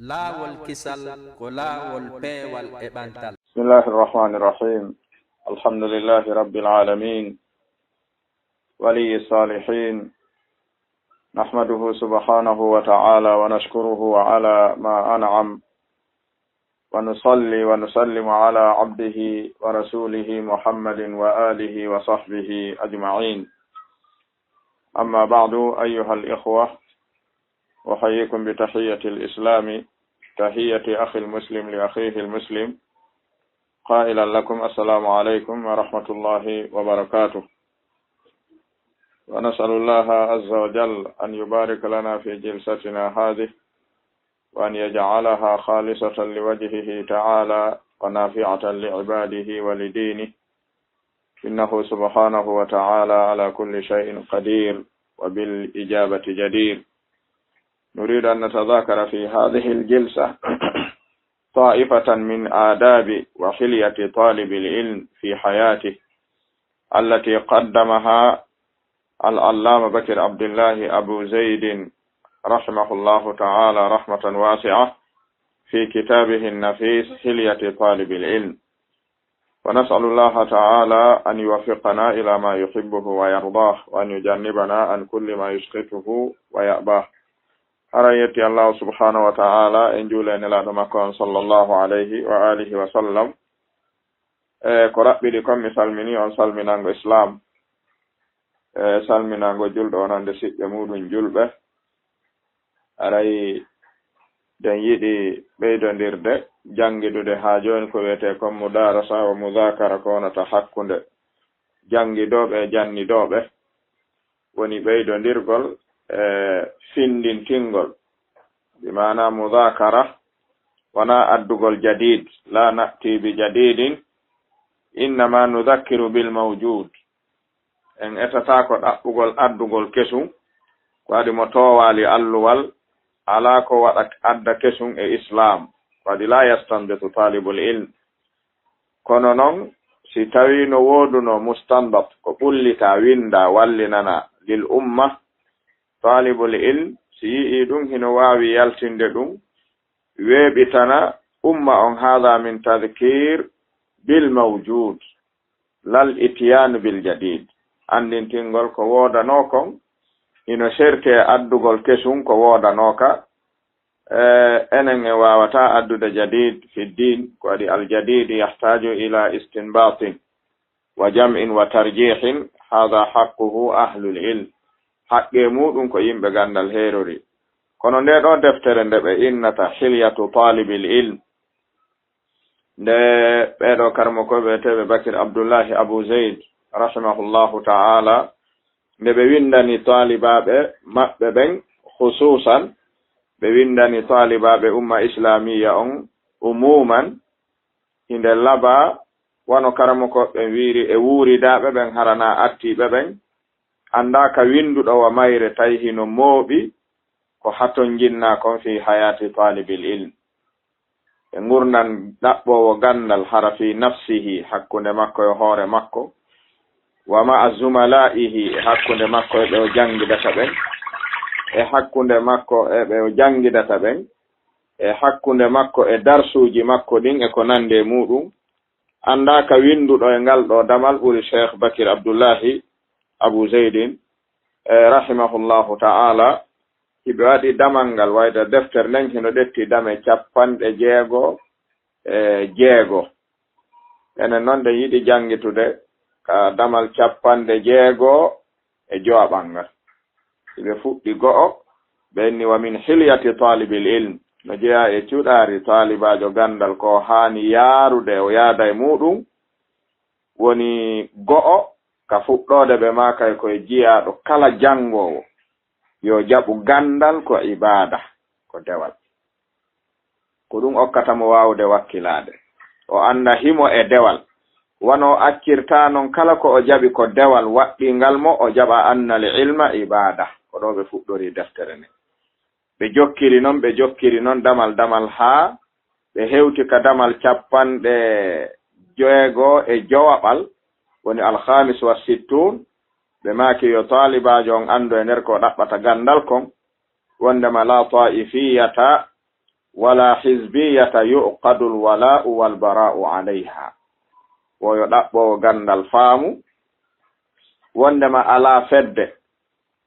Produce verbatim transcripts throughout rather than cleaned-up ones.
Laawol kisal ko laawol peewal e ɓantal. بسم الله الرحمن الرحيم. الحمد لله رب العالمين. ولي الصالحين. نحمده سبحانه وتعالى ونشكره على ما أنعم. ونصلي ونسلم على عبده ورسوله محمد وآله وصحبه أجمعين. أما بعد، أيها الإخوة، أحييكم بتحية الإسلام، تحية أخي المسلم لأخيه المسلم، قائلا لكم: السلام عليكم ورحمة الله وبركاته. ونسأل الله عز وجل أن يبارك لنا في جلستنا هذه، وأن يجعلها خالصة لوجهه تعالى ونافعة لعباده ولدينه، إنه سبحانه وتعالى على كل شيء قدير وبالإجابة جدير. نريد أن نتذاكر في هذه الجلسة طائفة من آداب وحلية طالب العلم في حياته، التي قدمها العلامة بكر عبد الله أبو زيد رحمه الله تعالى رحمة واسعة في كتابه النفيس حلية طالب العلم. ونسأل الله تعالى أن يوفقنا إلى ما يحبه ويرضاه، وأن يجنبنا عن كل ما يسخطه ويأباه. Hara yetti Allah subhanahu wa ta'ala, en juule e Nelaaɗo makko on sallallahu alayhi wa alihi wa sallam. E ko raɓɓiɗi kon, mi salmini on salminango Islam, e salminango julɗo on hande siɓɓe muɗum julɓe. Aray den yiɗi ɓeydondirde janngidude haa jooni ko wiyetee kon mudaarasa wa mudaakara, ko wonata hakkunde janngidooɓe e jannidooɓe, woni ɓeydondirgol e findintingol, bi maana mudaakara wonaa addugol jadiid, laa na'tii bi jadiidin, innama nudakkiru bil mawjuud. En etataako ɗaɓɓugol addugol kesum, ko waɗi mo toowaali alluwal, alaa ko waɗa adda kesum e Islaam, ko waɗi laa yastanbitu taalibul ilm. Kono non, si tawii no woodunoo mustanbat, ko ɓullitaa, winndaa, wallinanaa lil umma, taalibul ilm, si yi'ii ɗum, hino waawi yaltinde ɗum, weeɓitana umma on, haada min tadkiir bil mawjuud, lal ityaanu bil jadiid, anndintingol ko woodanoo kon, hino serti e addugol kesum ko woodanoo ka. E, enen en waawataa addude jadiid fi diin, ko waɗi al jadiid yahtaaju ila istinbaatin wa jam'in wa tarjiihin, haada haqquhu ahlul ilm. Haqqee muuɗum ko yimɓe ganndal heerori. Kono ndee ɗoo deftere nde ɓe innata Hilyatu Taalibil Ilm, nde ɓee ɗoo karamokooɓe wiyeteeɓe Bakir Abdullahi Abu Zayd, rahimahullahu ta'ala, nde ɓe winndani taalibaaɓe maɓɓe ɓen, khusuusan, ɓe winndani taalibaaɓe umma islaamiya on umuuman, hinde labaa, wano karamokooɓe ɓen wiiri, e wuuridaaɓe ɓen, hara naa attiiɓe ɓen, anndaa ka winnduɗo wa mayre, tawi hino mooɓi ko hatonjinnaa kon fi hayaati taalibil ilm. E ngurndan ɗaɓɓoowo ganndal, hara fi nafsihi, hakkunde makko e hoore makko, wa ma'a zumalaa'ihi, e hakkunde makko e ɓe o janngidata ɓen, e hakkunde makko e ɓe o janngidata ɓen, e hakkunde makko e darsuuji makko ɗin e ko nandi e muuɗum, anndaa ka winnduɗo e ngal ɗoo damal ɓuri Cheikh Bakir Abdullahi Abu Zeydin, e, rahimahullahu ta'ala, hiɓe waɗi damal ngal, wayda deftere nden hino ƴetti dame capanɗe jeego e jeego. Enen non, ɗen yiɗi janngitude ka damal capanɗe jeego e jowaɓal ngal. Hiɓe fuɗɗi go'o, ɓe inni: "Wa min hilyati taalibil ilm", no jeyaa e cuɗaari taalibaajo ganndal ko haani yaarude o yaada e muuɗum, woni go'o ka fuɗɗoode ɓe maakay ko e jiyaaɗo kala janngoowo yo jaɓu ganndal ko ibaada, ko dewal. Ko ɗum okkata mo waawude wakkilaade. O annda himo e dewal. Wano o accirta non kala ko o jaɓi ko dewal waɗɗingal mo, o jaɓa annal ilma ibaada. Ko ɗo ɓe fuɗɗori deftere nden. Ɓe jokkiri non, ɓe jokkiri non damal damal haa ɓe hewti ka damal capanɗe jeego e jowaɓal, woni alhamis wa sittun. Ɓe maaki yo taalibaajo on anndu e nder ko o ɗaɓɓata ganndal kon, wondema la taifiyata ولا حزبية يعقد الولاء والبراء عليها. Wo yo ɗaɓɓoowo ganndal faamu wonndema alaa fedde,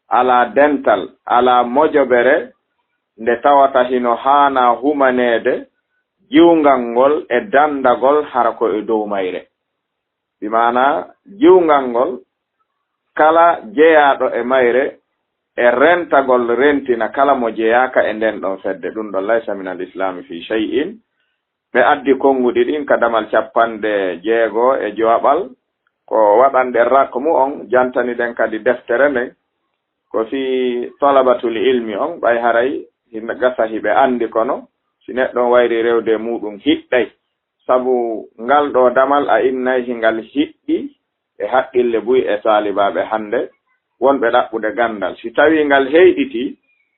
alaa dental, alaa mojobere nde tawata hino haanaa humaneede jiwngal ngol e danndagol hara ko e dow mayre. Bi maanaa jiwngal ngol kala jeyaaɗo e mayre e rentagol rentina kala mo jeyaaka e nden ɗon fedde. Ɗum ɗon laysa min al islami fi shay'in. Ɓe addi konnguɗi ɗin ka damal cappanɗe jeego e jowaɓal. Ko waɗanɗen rakmu on, jantaniɗen kadi deftere nden. Ko fii talabatul ilmi on, ɓay haray hino gasa hiɓe anndi, kono si neɗɗo on wayri rewde e muuɗum hiɗɗay. Sabu ngal ɗoo damal a innay hingal hiɗɗi e haqqille buy e taalibaaɓe hannde wonɓe ɗaɓɓude ganndal. Si tawii ngal heyɗitii,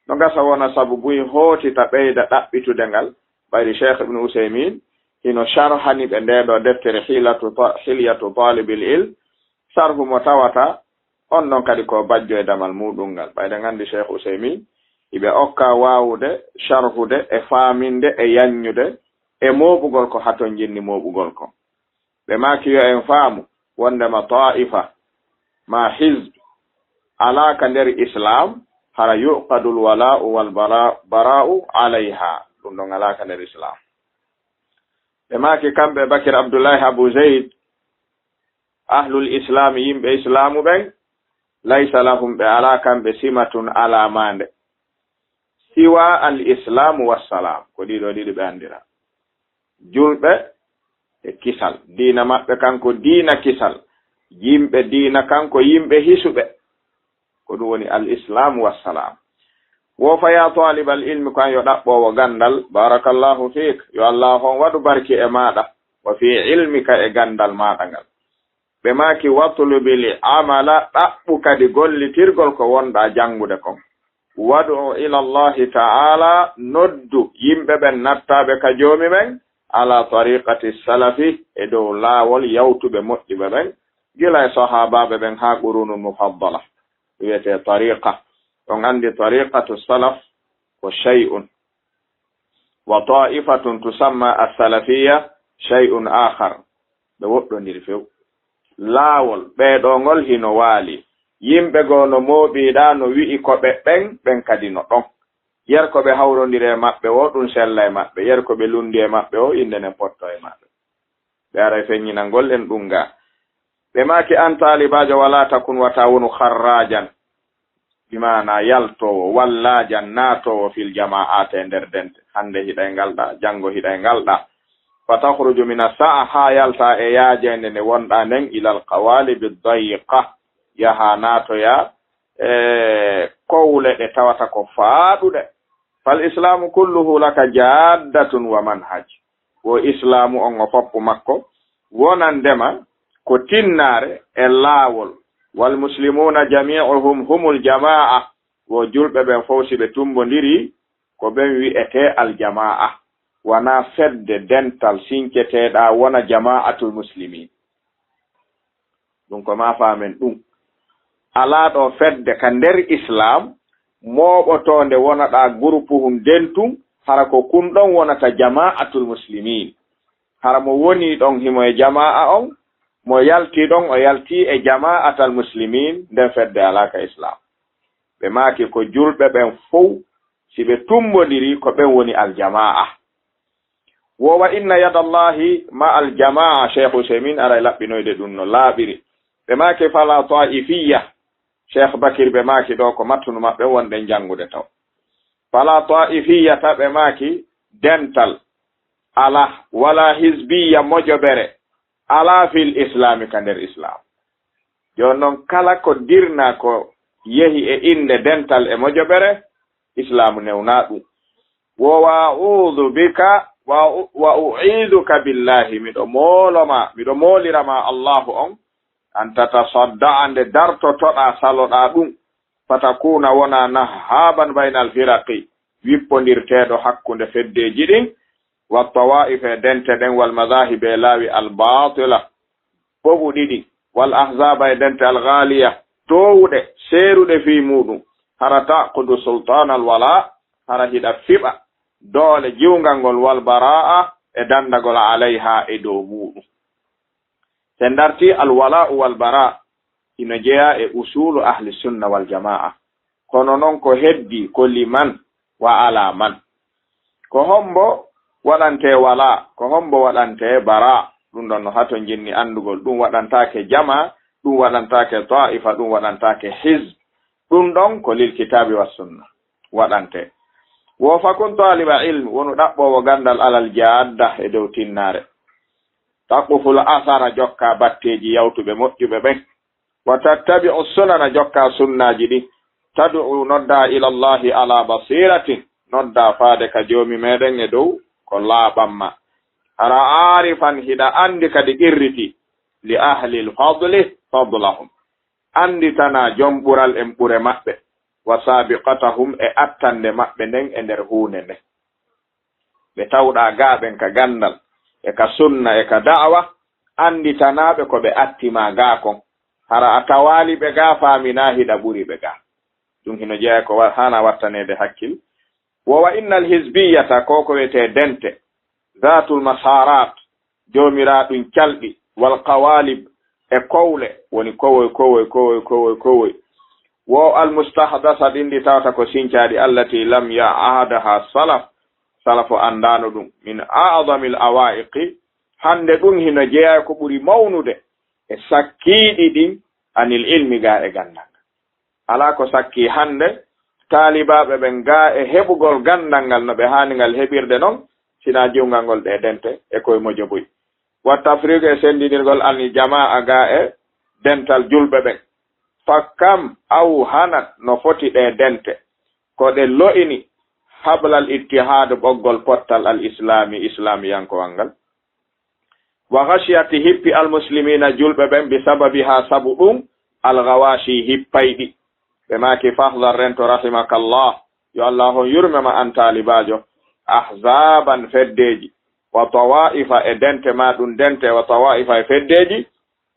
no gasa wona sabu buy hootita ɓeyda ɗaɓɓitude ngal. Ɓayri Cheikh Ibn Usaymin hino sharhani ɓe ndee ɗoo deftere Hilatu Ta-, Hilyatu Talibil Ilm, sarhu mo tawata on ɗon kadi ko bajjo e damal muuɗum ngal. Ɓayde nganndi Cheikh Usaymin, iɓe okka waawude sharhude e faaminde e yanñude e mooɓugol ko haton jinni mooɓugol ko. Ɓe maaki yo en faamu wonndema ta'ifa ma hizb alaa ka nder Islam, hara yuqadul wala'u wal bara-, bara'u alayha. Ɗum ɗon alaa ka nder Islam. Ɓe maaki kamɓe Bakir Abdullahi Abu Zayd, ahlul Islam, yimɓe Islaamu ɓen, laysa lahum, ɓe alaa kamɓe simatun, alaa maande, siwa al Islamu wassalam, ko ɗiɗo ɗiɗi ɓe anndira. Julɓe e kisal, diina maɓɓe kanko diina kisal, yimɓe diina kanko yimɓe hisuɓe. Ko ɗum woni al Islam wassalam. Wo fa ya talibal ilmi, ko an yo ɗaɓɓoowo ganndal, barakallahu fiik, yo Allah on waɗu barki e maaɗa, wa fi ilmika, e ganndal maaɗa ngal. Ɓe maaki, watlubil amala, ɗaɓɓu kadi gollitirgol ko wonɗaa janngude kon. Wad'u ila Allahi ta'ala, noddu yimɓe ɓen nattaaɓe ka Joomi men, ala tariqati salafi, e dow laawol yawtuɓe moƴƴuɓe ɓen, gila e sahaabaaɓe ɓen haa qurunul mufaddala. Ɗum wiyetee tariqa. On anndi tariqatu salaf ko shay'un, wa ta'ifatun tusamma as-salafiyya shay'un akhar. Ɓe woɗɗondiri few. Laawol ɓee ɗoo ngol hino waali. Yimɓe goo no mooɓiiɗaa, no wi'i ko ɓe ɓen, ɓen kadi no ɗon. Yer ko ɓe hawrondiri e maɓɓe woo, ɗum sella e maɓɓe. Yer ko ɓe lunndi e maɓɓe woo, innde nden potto e maɓɓe. Ɓe aray feññinangol en ɗum gaa. Ɓe maaki, an taalibaajo, wala takun, wata wonu, kharrajan, bi maana yaltoowo, wallaajan, naatoowo, fil jama'ati, e nder dente. Hannde hiɗa e ngal ɗaa, janngo hiɗa e ngal ɗaa. Fa takhruju min as-sa'a, haa yalta e yaajeende nde wonɗaa nden, ilal qawalibi dayiqa, yaha naatoya e kowle ɗe tawata ko faaɗuɗe. Fal islamu kulluhu laka jaddatun wa manhaj. Wo islaamu on o foppu makko wonandema ko tinnaare e laawol. Wal muslimuna jami'uhum humul jama'a. Wo julɓe ɓen fow, si ɓe tumbondiri, ko ɓen wi'etee al jama'a. Wanaa fedde dental sinceteeɗaa wona jama'atul muslimin. Ɗum ko ma faamen ɗum. Alaa ɗo fedde ka nder Islaam mooɓotoonde wona ɗa gurupuhun dentun, hara ko kun ɗon wonata jama'atul muslimin. Hara mo woni ɗon himo e jama'a on, mo yalti ɗon o yalti e jama'atal muslimin, nden fedde alaa ka Islaam. Ɓe maaki ko julɓe ɓen fow, si ɓe tumbondiri, ko ɓen woni aljama'a. Wo wa inna yadallahi ma aljamaa, Cheikh Useymin aray laɓɓinoyde ɗum no laaɓiri. Ɓe maaki fala taifiyya, Cheikh Bakir ɓe maaki ɗo ko mattunu maɓɓe wonɗen janngude taw. Fala taifiyyata ɓe maaki dental ala, wala hizbiyya mojobere ala fil islami ka nder islam. Jooni noon kala ko dirna ko yehi e innde dental e mojobere, islaamu newnaa ɗum. Wo wa a'udhu bika wa, wa u'idhuka billahi, miɗo moolo ma, miɗo moolira ma Allahu on, an tatasadda'a, nde dartotoɗaa saloɗaa ɗum, fatakuna, wona nahhaban baynal firaqi, wippondirteeɗo hakkunde feddeeji ɗin, wa tawaif, e dente ɗen, wal madahib, e laawi al batila, ɓoɓu ɗiɗi, wal ahzaba, e dente al ghaliya, toowuɗe, seeruɗe fii muuɗum, hara ta'qudu sultanal wala, hara hiɗa fiɓa doole jiwngal ngol, wal bara'a, e danndagol, alayha, e dow muuɗum. Sen dartii al wala'u wal bara' hino jeyaa e usulu ahli sunna wal jama'a. Kono non ko heddii ko liman wa ala man. Ko hombo waɗantee wala, ko hombo waɗantee bara? Ɗum ɗon no hato jinni anndugol. Ɗum waɗantaake jama, ɗum waɗantaake ta'ifa, ɗum waɗantaake hizb. Ɗum ɗon ko lil kitabi wa sunna waɗantee. Wo fakun taliba ilmi, wonu ɗaɓɓoowo ganndal alal jadda e dow tinnaare. Taquful asara, jokka batteeji yawtuɓe moƴƴuɓe ɓen. Wa tattabi'u sunana, jokka sunnaaji ɗi. Tad'u, nodda, ila Allahi ala basiratin, nodda faade ka Joomi meɗen e dow ko laaɓan ma. Hara arifan, hiɗa anndi kadi qirriti, li ahlil fadli fadlahum, annditana jom ɓural en ɓure maɓɓe, wa sabiqatahum, e attande maɓɓe nden e nder huunde nden. Ɓe tawɗaa gaa ɓen ka ganndal, e ka sunna, e ka da'awa, annditanaa ɓe ko ɓe atti ma gaa kon. Hara a tawaali ɓe gaa, faaminaa hiɗa ɓuri ɓe gaa. Ɗum hino jeyaa ko wa-, haana wattaneede hakkil. Wo wa innal hizbiyata, ko ko wiyetee dente, zaatul masarat, joomiraaɗum calɗi, wal qawalib, e kowle, woni kowoy, kowoy, kowoy, kowoy, kowoy. Wo al mustahdasa, ɗin ɗi tawata ko sincaaɗi, allati lam ya'hadaha salaf, salafu anndaano ɗum. Min a'zamil awa'iqi, hannde ɗum hino jeyaa ko ɓuri mawnude e sakkiiɗi ɗin, anil ilmi, gaa e ganndal. Alaa ko sakki hannde taalibaaɓe ɓen gaa e heɓugol ganndal ngal no ɓe haani ngal heɓirde non, sinaa jiwngal ngol ɗee dente e koye mojoboy. Wa tafriqu, e senndindirgol, anil jamaa, gaa e dental julɓe ɓen. Fa kam aw hanat, no foti ɗee dente, ko ɗe lo'ini, hablal ittihaad, ɓoggol pottal al islami, islamiyankowal ngal. Wa ghashiyati, hippi, al muslimina, julɓe ɓen, bi sababiha, sabu ɗum, al ghawashi, hippayɗi. Ɓe maaki, fahdar, rento, rahimakallah, yo Allah on yurme ma, an taalibaajo, ahzaban, feddeeji, wa tawaifa, e dente ma ɗum dente, wa tawaifa, e feddeeji,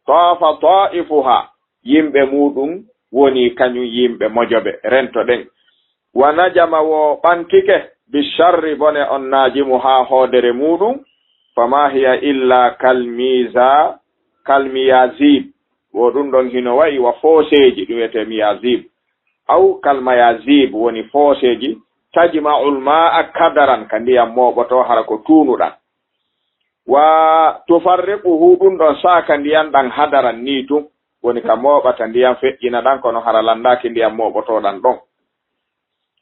tafa taifuha, yimɓe muuɗum woni kañum yimɓe mojobe, rento ɗen. Wa najama, wo ɓantike, bi sharri, bone on, najimu, haa hoodere muuɗum, fama hiya illa kal miza, kal miyazib, wo ɗum ɗon hino wa'i wa fooseeji, ɗum wiyetee miyazib, aw kal mayazib, woni fooseeji, tajma'ul ma'a kadaran, ka ndiyam mooɓoto, hara ko tuunuɗan. Wa tufarriquhu, ɗum ɗon saaka ndiyan ɗan hadaran nii tun, woni ka mooɓata ndiyan feƴƴina ɗan, kono hara landaaki ndiyan mooɓotooɗan ɗon.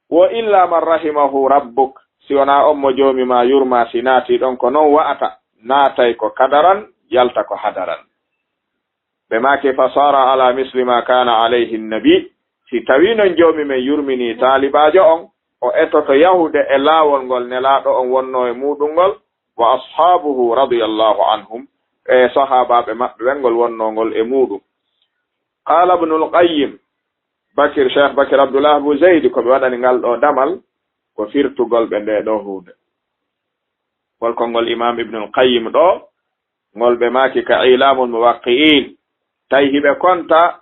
Wo illa man rahimahu rabbuk, si wonaa on mo Joomi maa yurmaa si naatii ɗon, ko non wa'ata, naatay ko kadaran, yalta ko hadaran. Ɓe maaki, fa sara ala misli ma kana alayhi nabi, si tawii non Joomi men yurminii taalibaajo on, o etoto yahude e laawol ngol Nelaaɗo on wonnoo e muuɗum ngol, wa ashabuhu radiyallahu anhum, e sahaabaaɓe maɓɓe ɓen ngol wonnoo ngol e muuɗum. Qala Ibnul Qayyim, Bakir, Cheikh Bakir Abdullah Abu Zayd, ko ɓe waɗani ngal ɗoo damal, ko firtugol ɓe ndee ɗoo huunde. Ngol konngol Imam Ibnul Qayyim ɗoo, ngol ɓe maaki ka Ilamul Muwaqqi'in, tawi hiɓe konta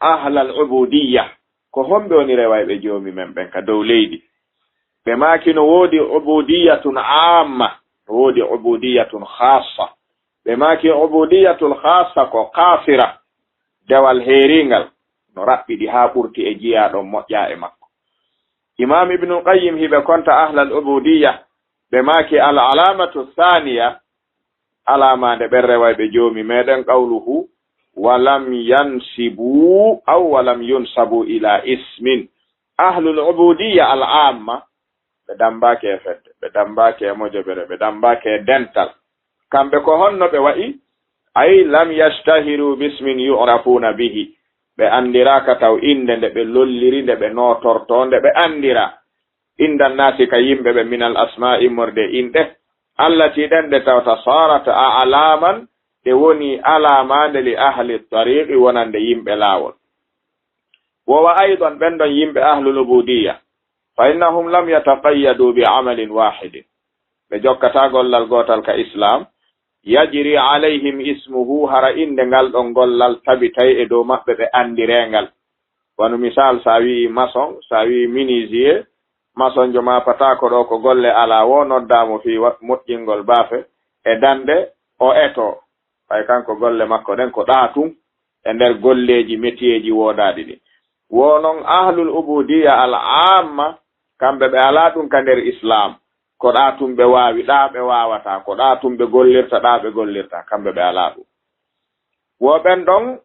ahlal ubudiyya, ko homɓe woni rewayɓe Joomi men ɓen ka dow leydi? Ɓe maaki no woodi ubudiyatun amma, no woodi ubudiyatun khassa. Ɓe maaki ubudiyatul khassa ko qasira, dewal heeringal, no raɓɓiɗi haa ɓurti e jiyaaɗo moƴƴa e makko. Imam Ibnul Qayyim hiɓe konta ahlal ubudiyya, ɓe maaki al alamatu thaniya, alamaande ɓen rewayɓe Joomi meɗen, qawluhu, wa lam yansibu, aw wa lam yunsabu ila ismin. Ahlul ubudiyya al amma, ɓe dambaake e fedde, ɓe dambaake e mojobere, ɓe dambaake e dental. Kamɓe ko honno ɓe wa'i? Ay lam yashtahiru bismin yu'rafuna bihi. Ɓe andiraaka taw innde nde ɓe lolliri, nde ɓe nootortoo, nde ɓe andira. Inda nnaasi, ka yimɓe ɓe, minal asmaa, immorde e inɗe, allati, ɗen ɗe tawata, sarat a'laman, ɗe woni alamaande, li ahli tariqi, wonande yimɓe laawol. Wo wa aydan, ɓen ɗon yimɓe ahlul ubudiyya, fa innahum lam yataqayyadu bi amalin wahidin, ɓe jokkataa gollal gootal ka Islaam, yajri alayhim ismuhu, hara innde ngal ɗon gollal tabitay e dow maɓɓe, ɓe anndiree ngal. Wano misal, sa wi'i maçon, sa wi'i menuisier, masonjo ma pataako ɗo ko golle alaa, wo noddaa mo fii wa-, moƴƴingol baafe e dande, o etoo. Ɓay kanko golle makko ɗen ko ɗaa tun e nder golleeji, metiyeeji woodaaɗi ɗin. Wo non ahlul ubudiyya al amma, kamɓe ɓe alaa ɗun ka nder Islaam. Ko ɗaa tun ɓe waawi, ɗaa ɓe waawataa. Ko ɗaa tun ɓe gollirta, ɗaa ɓe gollirtaa. Kamɓe ɓe alaa ɗun. Wo ɓen ɗon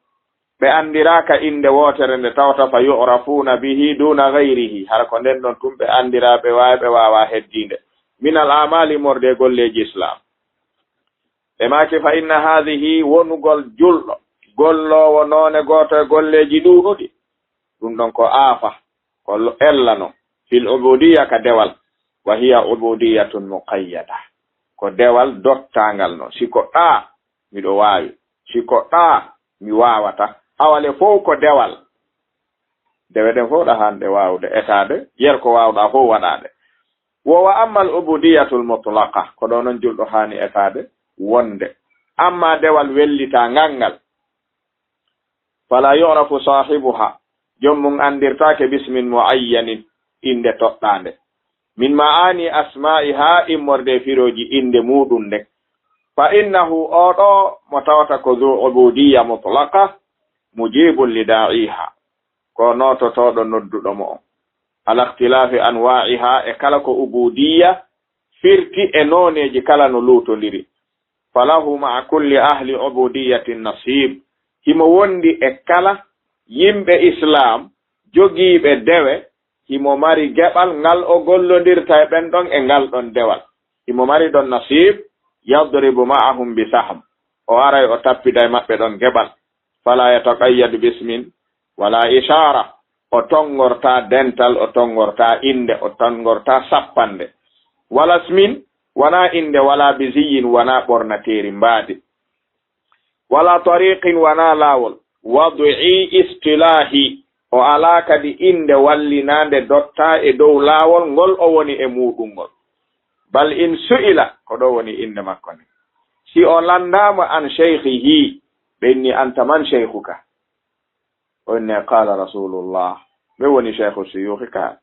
ɓe anndiraaka innde wootere nde tawata fa yu'rafuuna bihi duuna gayrihi. Hara ko nden ɗon tun ɓe anndiraa, ɓe waawi, ɓe waawaa heddiinde. Minal aamaali, morde e golleeji Islaam. Ɓe maaki, fa inna haadihi, wonugol julɗo, golloowo noone gooto e golleeji ɗuuɗuɗi, ɗun ɗon ko aafa, ko lo-, ella non, fil ubudiyya, ka dewal, wa hiya ubudiyatun muqayyada, ko dewal dottaangal non. Si ko ɗaa, miɗo waawi, si ko ɗaa, mi waawata, awa le fow ko dewal. Dewe ɗen fow ɗa haani ɗe waawude etaade, yer ko waawɗaa fow waɗaade. Wo wa ammal ubudiyatul mutlaqa, ko ɗo non julɗo haani etaade wonde. Amma dewal wellitaangal ngal, fala yu'rafu saahibuha, jom mun anndirtaake bismin muayyanin, innde toɗɗaande. Min ma'ani asma'iha, immorde e firooji innde muuɗum nden. Fa innahu, oo ɗoo mo tawata ko dhu ubudiyya mutlaqa, mujibun li da'iha, ko noototooɗo nodduɗo mo on. Ala ikhtilafi anwa'iha, e kala ko ubudiyya firti e nooneeji kala no luutondiri. Falahu ma'a kulli ahli ubudiyyatin nasib. Himo wondi e kala yimɓe Islaam jogiiɓe dewe, himo mari geɓal ngal o gollondirta e ɓen ɗon e ngal ɗon dewal. Himo mari ɗon nasib, yadribu ma'ahum bi sahm. O aray o tappida e maɓɓe ɗon geɓal. Fala yataqayyadu bismin wala ishara. O tongorta dental, o tongorta innde, o tongorta sappande. Wala ismin, wana innde, wala bi ziyyin, wana ɓornateeri mbaadi. Wala tariqin, wana laawol. Wad'i istilahi, o alaa kadi innde wallinaande dotta e dow laawol ngol o woni e muuɗum ngol. Bal in su'ila, ko ɗo woni innde makko nde. Si o lanndaama an shaykhihi, ɓe inni, anta man shaykhuka? O inne, qaala Rasulullah. Ɓe woni shaykhu shuyukhi ka.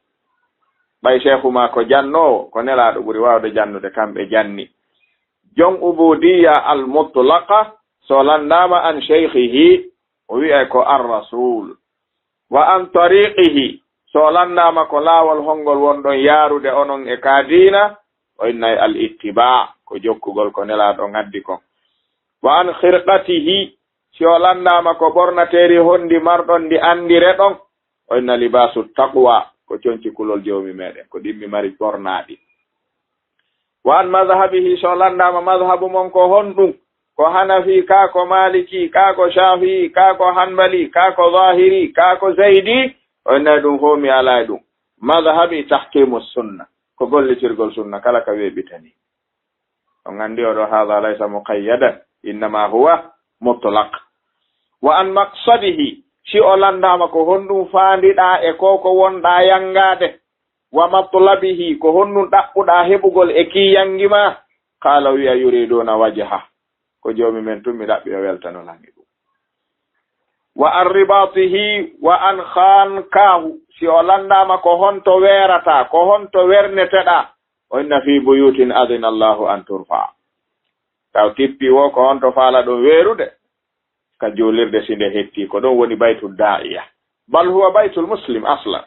Ɓay shaykhu maa ko jannoowo, ko Nelaaɗo ɓuri waawde jannude, kamɓe janni. Jon ubudiyya al mutlaqa, so lanndaama an shaykhihi, o wi'ay ko ar rasul. Wa an tariqihi, so lanndaama ko laawol honngol wonɗon yaarude onon e ka diina, o innay al ittiba, ko jokkugol ko Nelaaɗo ngaddi kon. Wa an khirqatihi, si o lanndaama ko ɓornateeri honndi marɗon ndi anndireɗon, o inna libaasu taqwa, ko conci kulol Joomi meɗen, ko ɗin mi mari ɓornaaɗi. Wa an madhhabihi, so lanndaama madhhabu mon ko honɗum, ko Hanafi, kaa ko Maliki, kaa ko Shafi'i, kaa ko Hanbali, kaa ko Zahiri, kaa ko Zaydi, o inna ɗum fow mi alaa e ɗum. Madhhabi tahkimu sunna, ko gollitirgol sunna kala ka weeɓitani. On anndi o ɗo, haadha laysa muqayyadan, innama huwa mutlaq. Wa an maqsadihi, si o lanndaama ko honɗum faandiɗaa e ko ko wonɗaa yanngaade, wa matlabihi, ko honɗum ɗaɓɓuɗaa heɓugol e kii yanngi maa, qaala, wi'a, yuriduuna wajha, ko Joomi men tun mi ɗaɓɓi o weltano lan e ɗum. Wa an ribaatihi wa an khankaahu, si o lanndaama ko honto weerataa, ko honto werneteɗaa, o inna fi buyutin adina Allahu an turfa. Taw tippi wo ko honto faala ɗum weerude? Ka juulirde si nde hetti, ko ɗum woni baytu da'iya. Bal huwa baytul muslim aslan.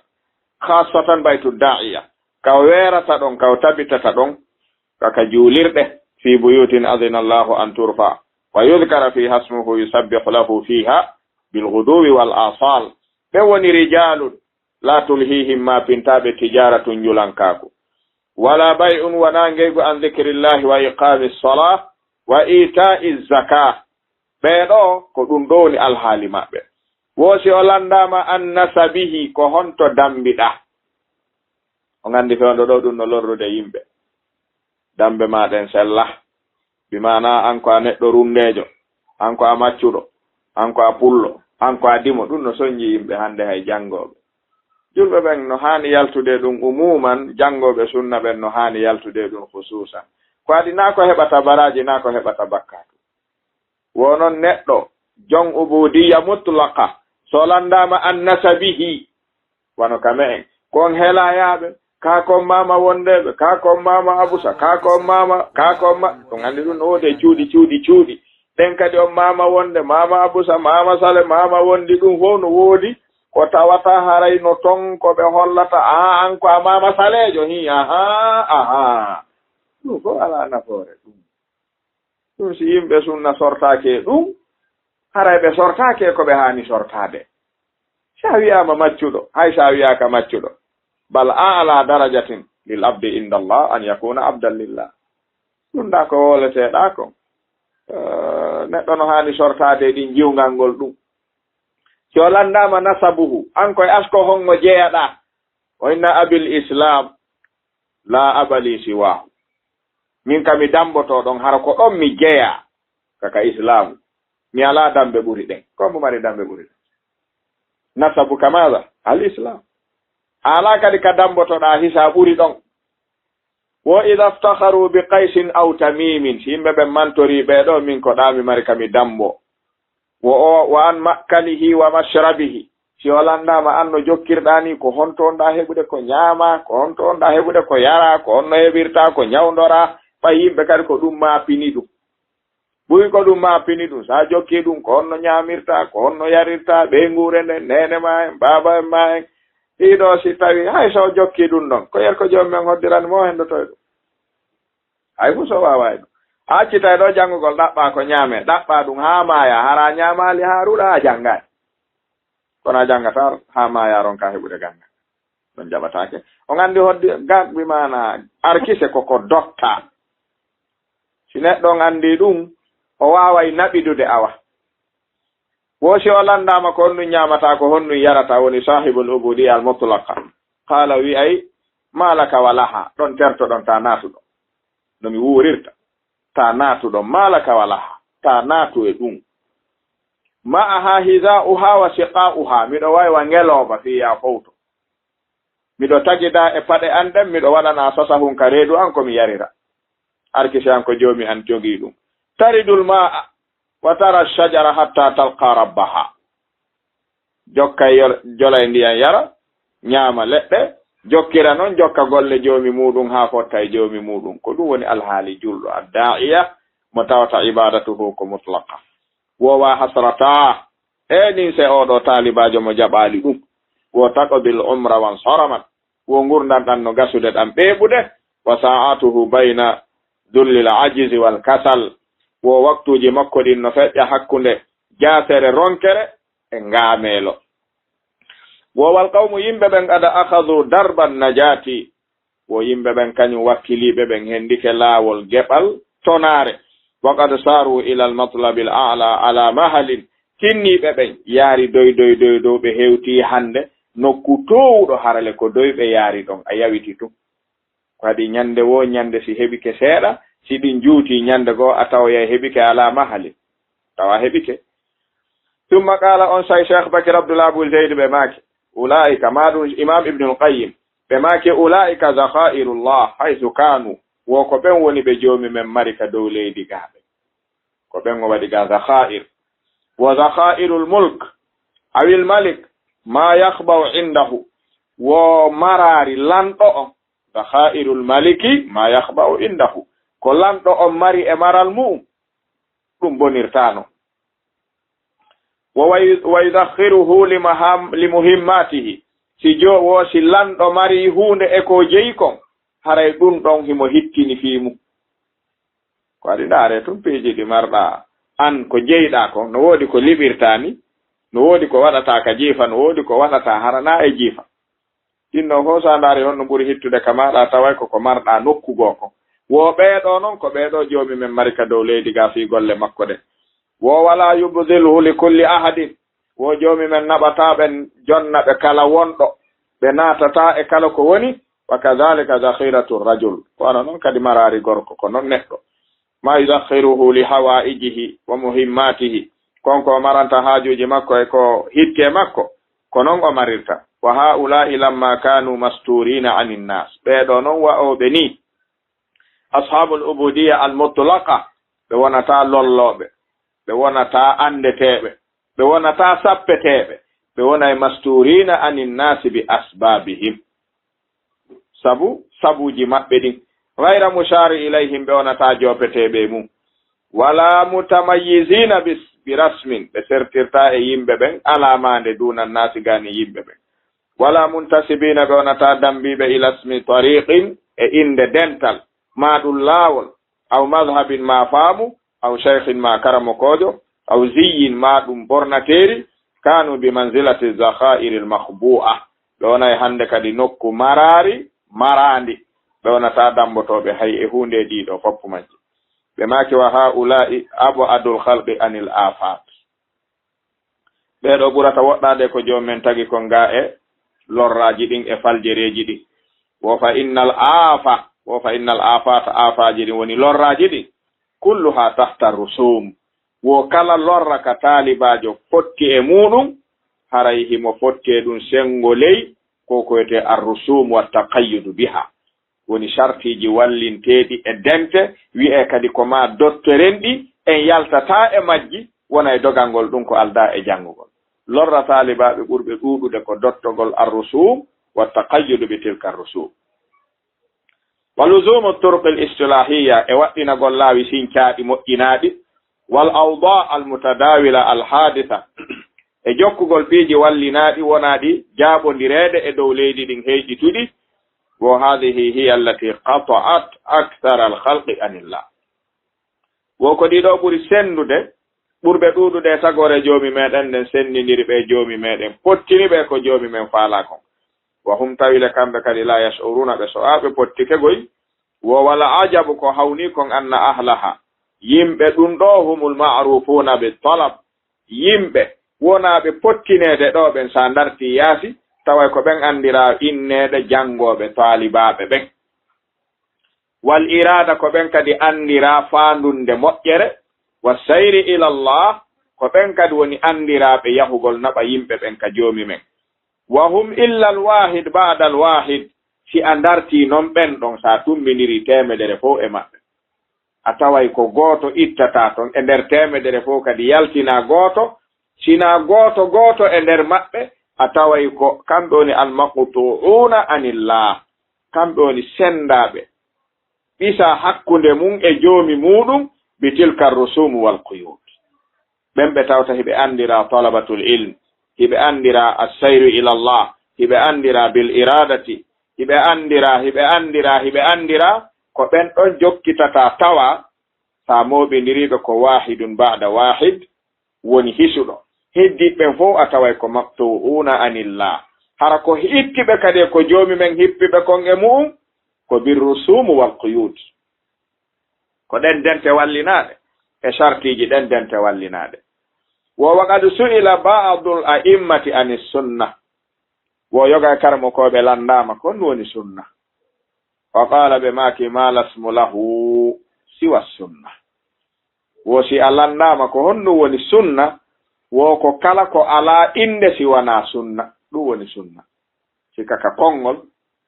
Khassatan baytu da'iya. Ka o weerata ɗon, ka o tabitata ɗon, ka ka juulirɗe. Fi buyutin adina Allahu an turfa. Wa yudhkara fiha ismuhu yusabbihu lahu fiha bil ghuduwi wal asal. Ɓe woni rijalun la tulhihim, ma pintaaɓe, tijaratun, njulankaaku, wala bay'un, wona ngeygu, an dhikrillahi wa iqamis salah wa ita'iz zakah. Ɓee ɗoo, ko ɗum ɗoo woni alhaali maɓɓe. Wo si o lanndaama an nasabihi, ko honto dammbiɗaa? On anndi fewndo ɗoo ɗum no lorrude yimɓe. Dammbe maa ɗen sella. Bi maanaa, an ko a neɗɗo runndeejo, an ko a maccuɗo, an ko a pullo, an ko a dimo, ɗum no sonnji yimɓe hannde hay janngooɓe. Julɓe ɓen no haani yaltude ɗum umuman, janngooɓe sunna ɓen no haani yaltude ɗum khususan. Ko adi naa ko heɓata baraaji, naa ko heɓata bakkaatu. Wo non neɗɗo, jon ubudiyya mutlaqa, so lanndaama an nasabihi, wano ka me'en, ko on helayaaɓe, Kaa kon maama wondeeɓe, kaa kon maama Abusa, kaa kon maama, kaa kon ma-, ɗum anndi ɗum no woodi e cuuɗi, cuuɗi, cuuɗi. Ɗen kadi on maama wonde, maama Abusa, maama Sale, maama wondi, ɗum fof no woodi. Ko tawata haray no ton ko ɓe hollata, "Aa, an ko a maama Saleejo, hii, ahaa, ahaa." Ɗum fof alaa nafoore ɗum. Ɗum si yimɓe sunna sortaake e ɗum, haray ɓe sortaake e ko ɓe haani sortaade. Si a wiyaama maccuɗo, hay si a wiyaaka maccuɗo, bal a'la darajatin lil abdi inda Allah an yakuna abdan lillah. Ɗum ɗa ko wooleteeɗa ko. Eh, neɗɗo no haani sortaade e ɗin jiwngal ngol ɗum. Si o lanndaama nasabuhu, an koye asko hongo jeyaɗa? O inna abil Islam, la abali siwahu. Min ka mi damboto ɗon, hara ko ɗon mi jeya, ka, ka Islaamu. Mi alaa dambe ɓuri ɗen. Ko mo mari dambe ɓuri ɗen? Nasabu ka maada? Al Islam. A alaa kadi ka dambotoɗaa hisa ɓuri ɗon. Wo ida ftakharu bi Qaysin aw Tamimin, si yimɓe ɓen mantori ɓe ɗo, min ko ɗa mi mari ka mi dambo. Wo o, wa an ma'kalihi wa mashrabihi. Si o lanndaama an no jokkirɗaa ni, ko honto wonɗaa heɓude ko ñaamaa, ko honto wonɗaa heɓude ko yaraa, ko honno heɓirtaa ko ñawdoraa, ɓay yimɓe kadi ko ɗum maapini ɗum. Buy ko ɗum maapini ɗum, so a jokkii ɗum, ko honno ñaamirtaa, ko honno yarirtaa, ɓeynguure nden, neene maa en, baaba en maa en. Ɗii ɗoo si tawii, hay so o jokkii ɗum ɗon, ko yer ko joomum en hoddirani mo, o henndotoy ɗum. Hay fuu so o waawaa e ɗum. A accitay ɗoo janngugol, ɗaɓɓaa ko ñaamee, ɗaɓɓaa ɗum haa maayaa, hara a ñaamaali haa ruɗa, a janngaay. Kono a janngataa haa maayaa ronkaa heɓude gannga. Ɗon jaɓataake. On anndi hoddi ga-, bi maana arkise ko ko dotta. Si neɗɗo on anndi ɗum, o waaway naɓidude awa. Wo si o lanndaama ko honɗum ñaamataa, ko honɗum yarataa, woni saahibul ubudiyya al mutlaqa. Qaala wi'ay, "Ma laka wa laha," ɗon tertoɗon, ta naatuɗo. No mi wuurirta. Ta naatuɗo, "Ma laka wa laha," ta naatu e ɗum. "Ma'aha hidha'uha wa siqa'uha," miɗo waywa ngelooba fii yaa fowto. Miɗo tagida e paɗe an ɗen, miɗo waɗana sasahun ka reedu an ko mi yarira. Arkise an ko Joomi an jogii ɗum. "Taridul ma'a wa tara shajara hatta talqa rabbaha." Jokka yo-, jola e ndiyan yara, ñaama leɗɗe, jokkira non, jokka golle Joomi muuɗum haa fotta e Joomi muuɗum. Ko ɗum woni alhaali julɗo, ad-da'iya, mo tawata ibadatuhu ko mutlaqa. Wo wa hasrata, e nin se oɗo taalibaajo mo jaɓaali ɗum. Wo taqdil umra wan saramat, wo ngurndan ɗan no gasude ɗan ɓeeɓude, wa sa'atuhu bayna dullil ajizi wal kasal, wo waktuuji makko ɗin no feƴƴa hakkunde jaasere ronkere e ngaameelo. Wo wal qawmu, yimɓe ɓen, qad akhadhu darban najati, wo yimɓe ɓen kañum wakkiliiɓe ɓen hendike laawol geɓal tonaare. Wa qad saru ila al matlabil a'la ala mahalin, tinniiɓe ɓen yaari doy doy doy dow ɓe hewti hannde nokku toowuɗo, harale ko doy ɓe yaari ɗon, a yawiti tun. Ko waɗi ñande woo ñande si heɓike seeɗa, si ɗin juuti ñande goo a tawoyay heɓike alaa mahali. Tawa heɓike. Summa qaala, on say Cheikh Bakir Abdullah Abu Zayd ɓe maaki, ulaa'ika, maa ɗum Imam Ibnul Qayyim, ɓe maaki, ulaa'ika zakhaa'irullah haythu kaanu, wo ko ɓen woni ɓe Joomi men mari ka dow leydi gaa ɓe. Ko ɓen o waɗi ga zakha'ir. Wa zakha'irul mulk awil malik ma yakhba'u indahu. Wo maraari lanɗo on. Zakha'irul maliki ma yakhba'u indahu. Ko lanɗo on mari e maral mu'um, ɗum bonirtaano. Wa way-, wa yudakhiruhu li maham-, li muhimmatihi. Si jo-, wo si lanɗo mari huunde e ko jeyi kon, haray ɗum ɗon himo hittini fii mum. Ko waɗi ndaare tun piiji ɗi marɗa an ko jeyɗa ko, no woodi ko liɓirta ni, no woodi ko waɗata ka jiifa, no woodi ko waɗata harana e jiifa. Ɗin ɗon fof sa ndaari honno ɓuri hittude ka maɗa, taway ko ko marɗa nokku goo ko. Wo ɓee ɗoo non ko ɓee ɗoo Joomi men mari ka dow leydi ga fii golle makko ɗen. Wo wala yubdilhu li kulli ahadin. Wo Joomi men naɓataa ɓe, jonna ɓe kala wonɗo, ɓe naatataa e kala ko woni, wa kadhalika zakhiratu rajul. Ko wano non kadi maraari gorko, ko non neɗɗo. Ma yudakhiruhu li hawaijihi wa muhimmatihi. Kon ko maranta haajuuji makko e ko hitte makko, ko non o marirta. Wa haula'i lamma kanu masturina anin nas. Ɓee ɗoo non wa'ooɓe ni, ashabul ubudiyya al mutlaqa, ɓe wonataa lollooɓe, ɓe wonataa anndeteeɓe, ɓe wonataa sappeteeɓe, ɓe wonay masturina anin nasi bi asbabihim. Sabu, sabuuji maɓɓe ɗin. Ghayra mushaari ilayhim, ɓe wonataa joopeteeɓe e mum. Wala mutamayyizina bis-, bi rasmin, ɓe sertirtaa e yimɓe ɓen, alaa maande duunan naasi gani yimɓe ɓen. Wala muntasibina, ɓe wonataa dambiiɓe ila ismi tariqin, e innde dental, maa ɗum laawol, aw madhhabin, maa faamu, aw shaykhin, maa karamokoojo, aw ziyyin, maa ɗum bornateeri, kanu bi manzilati zakhaa'iril makhbu'a. Ɓe wonay hannde kadi nokku maraari, maraandi. Ɓe wonataa dammbotooɓe hay e huunde e ɗiɗo fof majji. Ɓe maaki, wa ha'ula'i ab'adul khalqi anil afat. Ɓee ɗoo ɓurata woɗɗaade ko Joomi men tagi kon gaa e lorraaji ɗin e faljereeji ɗin. Wo fa innal aafa, wo fa innal aafata, aafaaji ɗin woni lorraaji ɗin, kulluha tahta rusum. Wo kala lorra ka taalibaajo fotti e muuɗum, haray himo fotti e ɗum senngo ley ko ko wiyetee ar-rusum wa taqayyudu biha. Woni sartiiji wallinteeɗi e dente, wi'ee kadi ko maa dottoren ɗi, en yaltataa e majji, wona e dogangol ɗum ko aldaa e janngugol. Lorra taalibaaɓe ɓurɓe ɗuuɗude ko dottogol ar-rusum wa taqayyudu bi tilka ar-rusum. Wa luzumu turuqil istilahiyya, e waɗɗinagol laawi sincaaɗi moƴƴinaaɗi, wal awda al mutadawila al haditha, e jokkugol piiji wallinaaɗi wonaaɗi jaaɓondireede e dow leydi ɗin heyɗituɗi, wo hadhihi hiya allati qata'at akthara al khalqi anillah. Wo ko ɗiɗo ɓuri senndude, ɓurɓe ɗuuɗude e tagoore Joomi meɗen nden senndindiri ɓe Joomi meɗen, pottini ɓe ko Joomi men faalaa kon. Wa hum, tawile kamɓe kadi, la yash'uruna, ɓe so'aa ɓe pottike goy. Wo wala ajabu, ko hawni kon, anna ahlaha, yimɓe ɗum ɗo, humul ma'rufuna bi talab, yimɓe wonaaɓe pottineede ɗo ɓen, sa darti yaasi, taway ko ɓen anndiraa inneede janngooɓe taalibaaɓe ɓen. Wal irada, ko ɓen kadi anndiraa faandunde moƴƴere, wa sayri ila Allah, ko ɓen kadi woni anndiraaɓe yahugol naɓa yimɓe ɓen ka Joomi men. Wa hum illa al wahid ba'da al wahid, si a dartii non ɓen ɗon, sa tumbindirii teemedere fow e maɓɓe, a taway ko gooto ittataa ton e nder teemedere fow, kadi yaltinaa gooto, sinaa gooto gooto e nder maɓɓe, a taway ko kamɓe woni al maqtu'una anillah, kamɓe woni senndaaɓe, ɓisa hakkunde mum e Joomi muuɗum, bi tilka ar-rusum wal quyud. Ɓen ɓe tawta hiɓe anndira talabatul ilm, hiɓe anndira as-sayru ila Allah, hiɓe anndira bil iradati, hiɓe anndira, hiɓe anndira, hiɓe anndira, ko ɓen ɗon jokkitata tawa, sa mooɓindiriiɓe ko wahidun ba'da wahid, woni hisuɗo. Heddiiɓe ɓen fow a taway ko maqtu'una anillah. Hara ko itti ɓe kadi e ko Joomi men hippi ɓe kon e mu'um, ko bir rusum wal quyud. Ko ɗen dente wallinaaɗe, e sartiiji ɗen dente wallinaaɗe. Wo wa qad su'ila ba'dul a'immati anis sunna. Wo yoga e karamokooɓe lanndaama ko honɗum woni sunna. Wa qala, ɓe maaki, ma lasmu lahu siwa sunna. Wo si a lanndaama ko honɗum woni sunna, wo ko kala ko alaa innde si wanaa sunna, ɗum woni sunna. Sika ka konngol,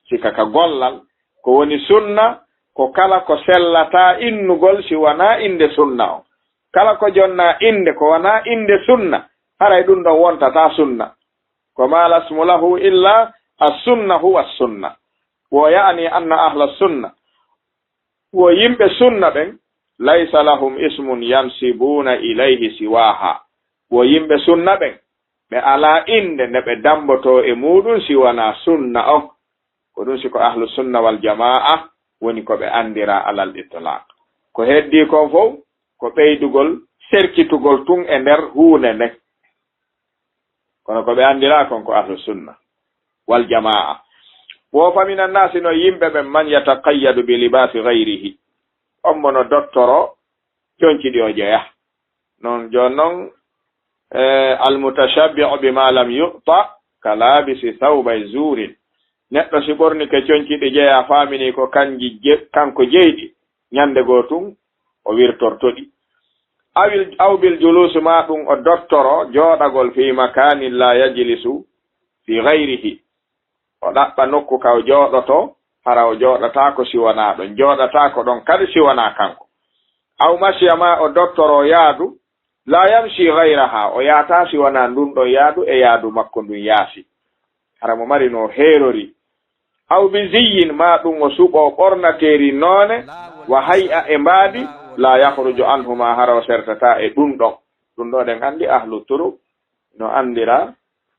sika ka gollal, ko woni sunna, ko kala ko sellataa innugol si wanaa innde sunna on. Kala ko jonnaa innde ko wanaa innde sunna, haray ɗum ɗon wontataa sunna. Ko ma lasmu lahu illa as-sunna huwa as-sunna. Wo ya'ni anna ahla sunna, wo yimɓe sunna ɓen, laysa lahum ismun yansibuuna ilayhi siwaha. Wo yimɓe sunna ɓen, ɓe alaa innde nde ɓe dammbotoo e muuɗum si wanaa sunna on. Ko ɗum si ko ahlu sunna wal jamaa woni ko ɓe anndiraa alal itlaq. Ko heddii kon fow, ko ɓeydugol, serkitugol tun e nder huunde nden. Kono ko ɓe anndiraa kon ko ahlu sunna wal jamaa. Wo fa minan naasi, no yimɓe ɓen, man yataqayyadu bi libaasi gayrihi. On mo no dottoro conci ɗi o jeyaa. Non jooni non, eh, al mutashabbi'u bima lam yu'ta ka labisi thawbay zurin. Neɗɗo si ɓornike conci ɗi jeyaa, faamini ko kanji je-, kanko jeyɗi, ñande goo tun o wirtorto ɗi. Awil, aw bil julusi, maa ɗum o dottoro jooɗagol, fi makanin la yajlisu fi gayrihi. O ɗaɓɓa nokku ka o jooɗoto, hara o jooɗataako si wanaa ɗon, jooɗataako ɗon kadi si wanaa kanko. Aw mashiya, maa o dottoro yaadu, la yamshi gayraha, o yaataa si wanaa ndun ɗon yaadu e yaadu makko ndun yaasi. Hara mo mari no heerori. Aw bi ziyyin, maa ɗum o suɓoo ɓornateeri noone, wa hay'a e mbaadi, laa yakhruju anhumaa, hara o sertataa e ɗum ɗon. Ɗum ɗo ɗen anndi ahlu turuk no anndira,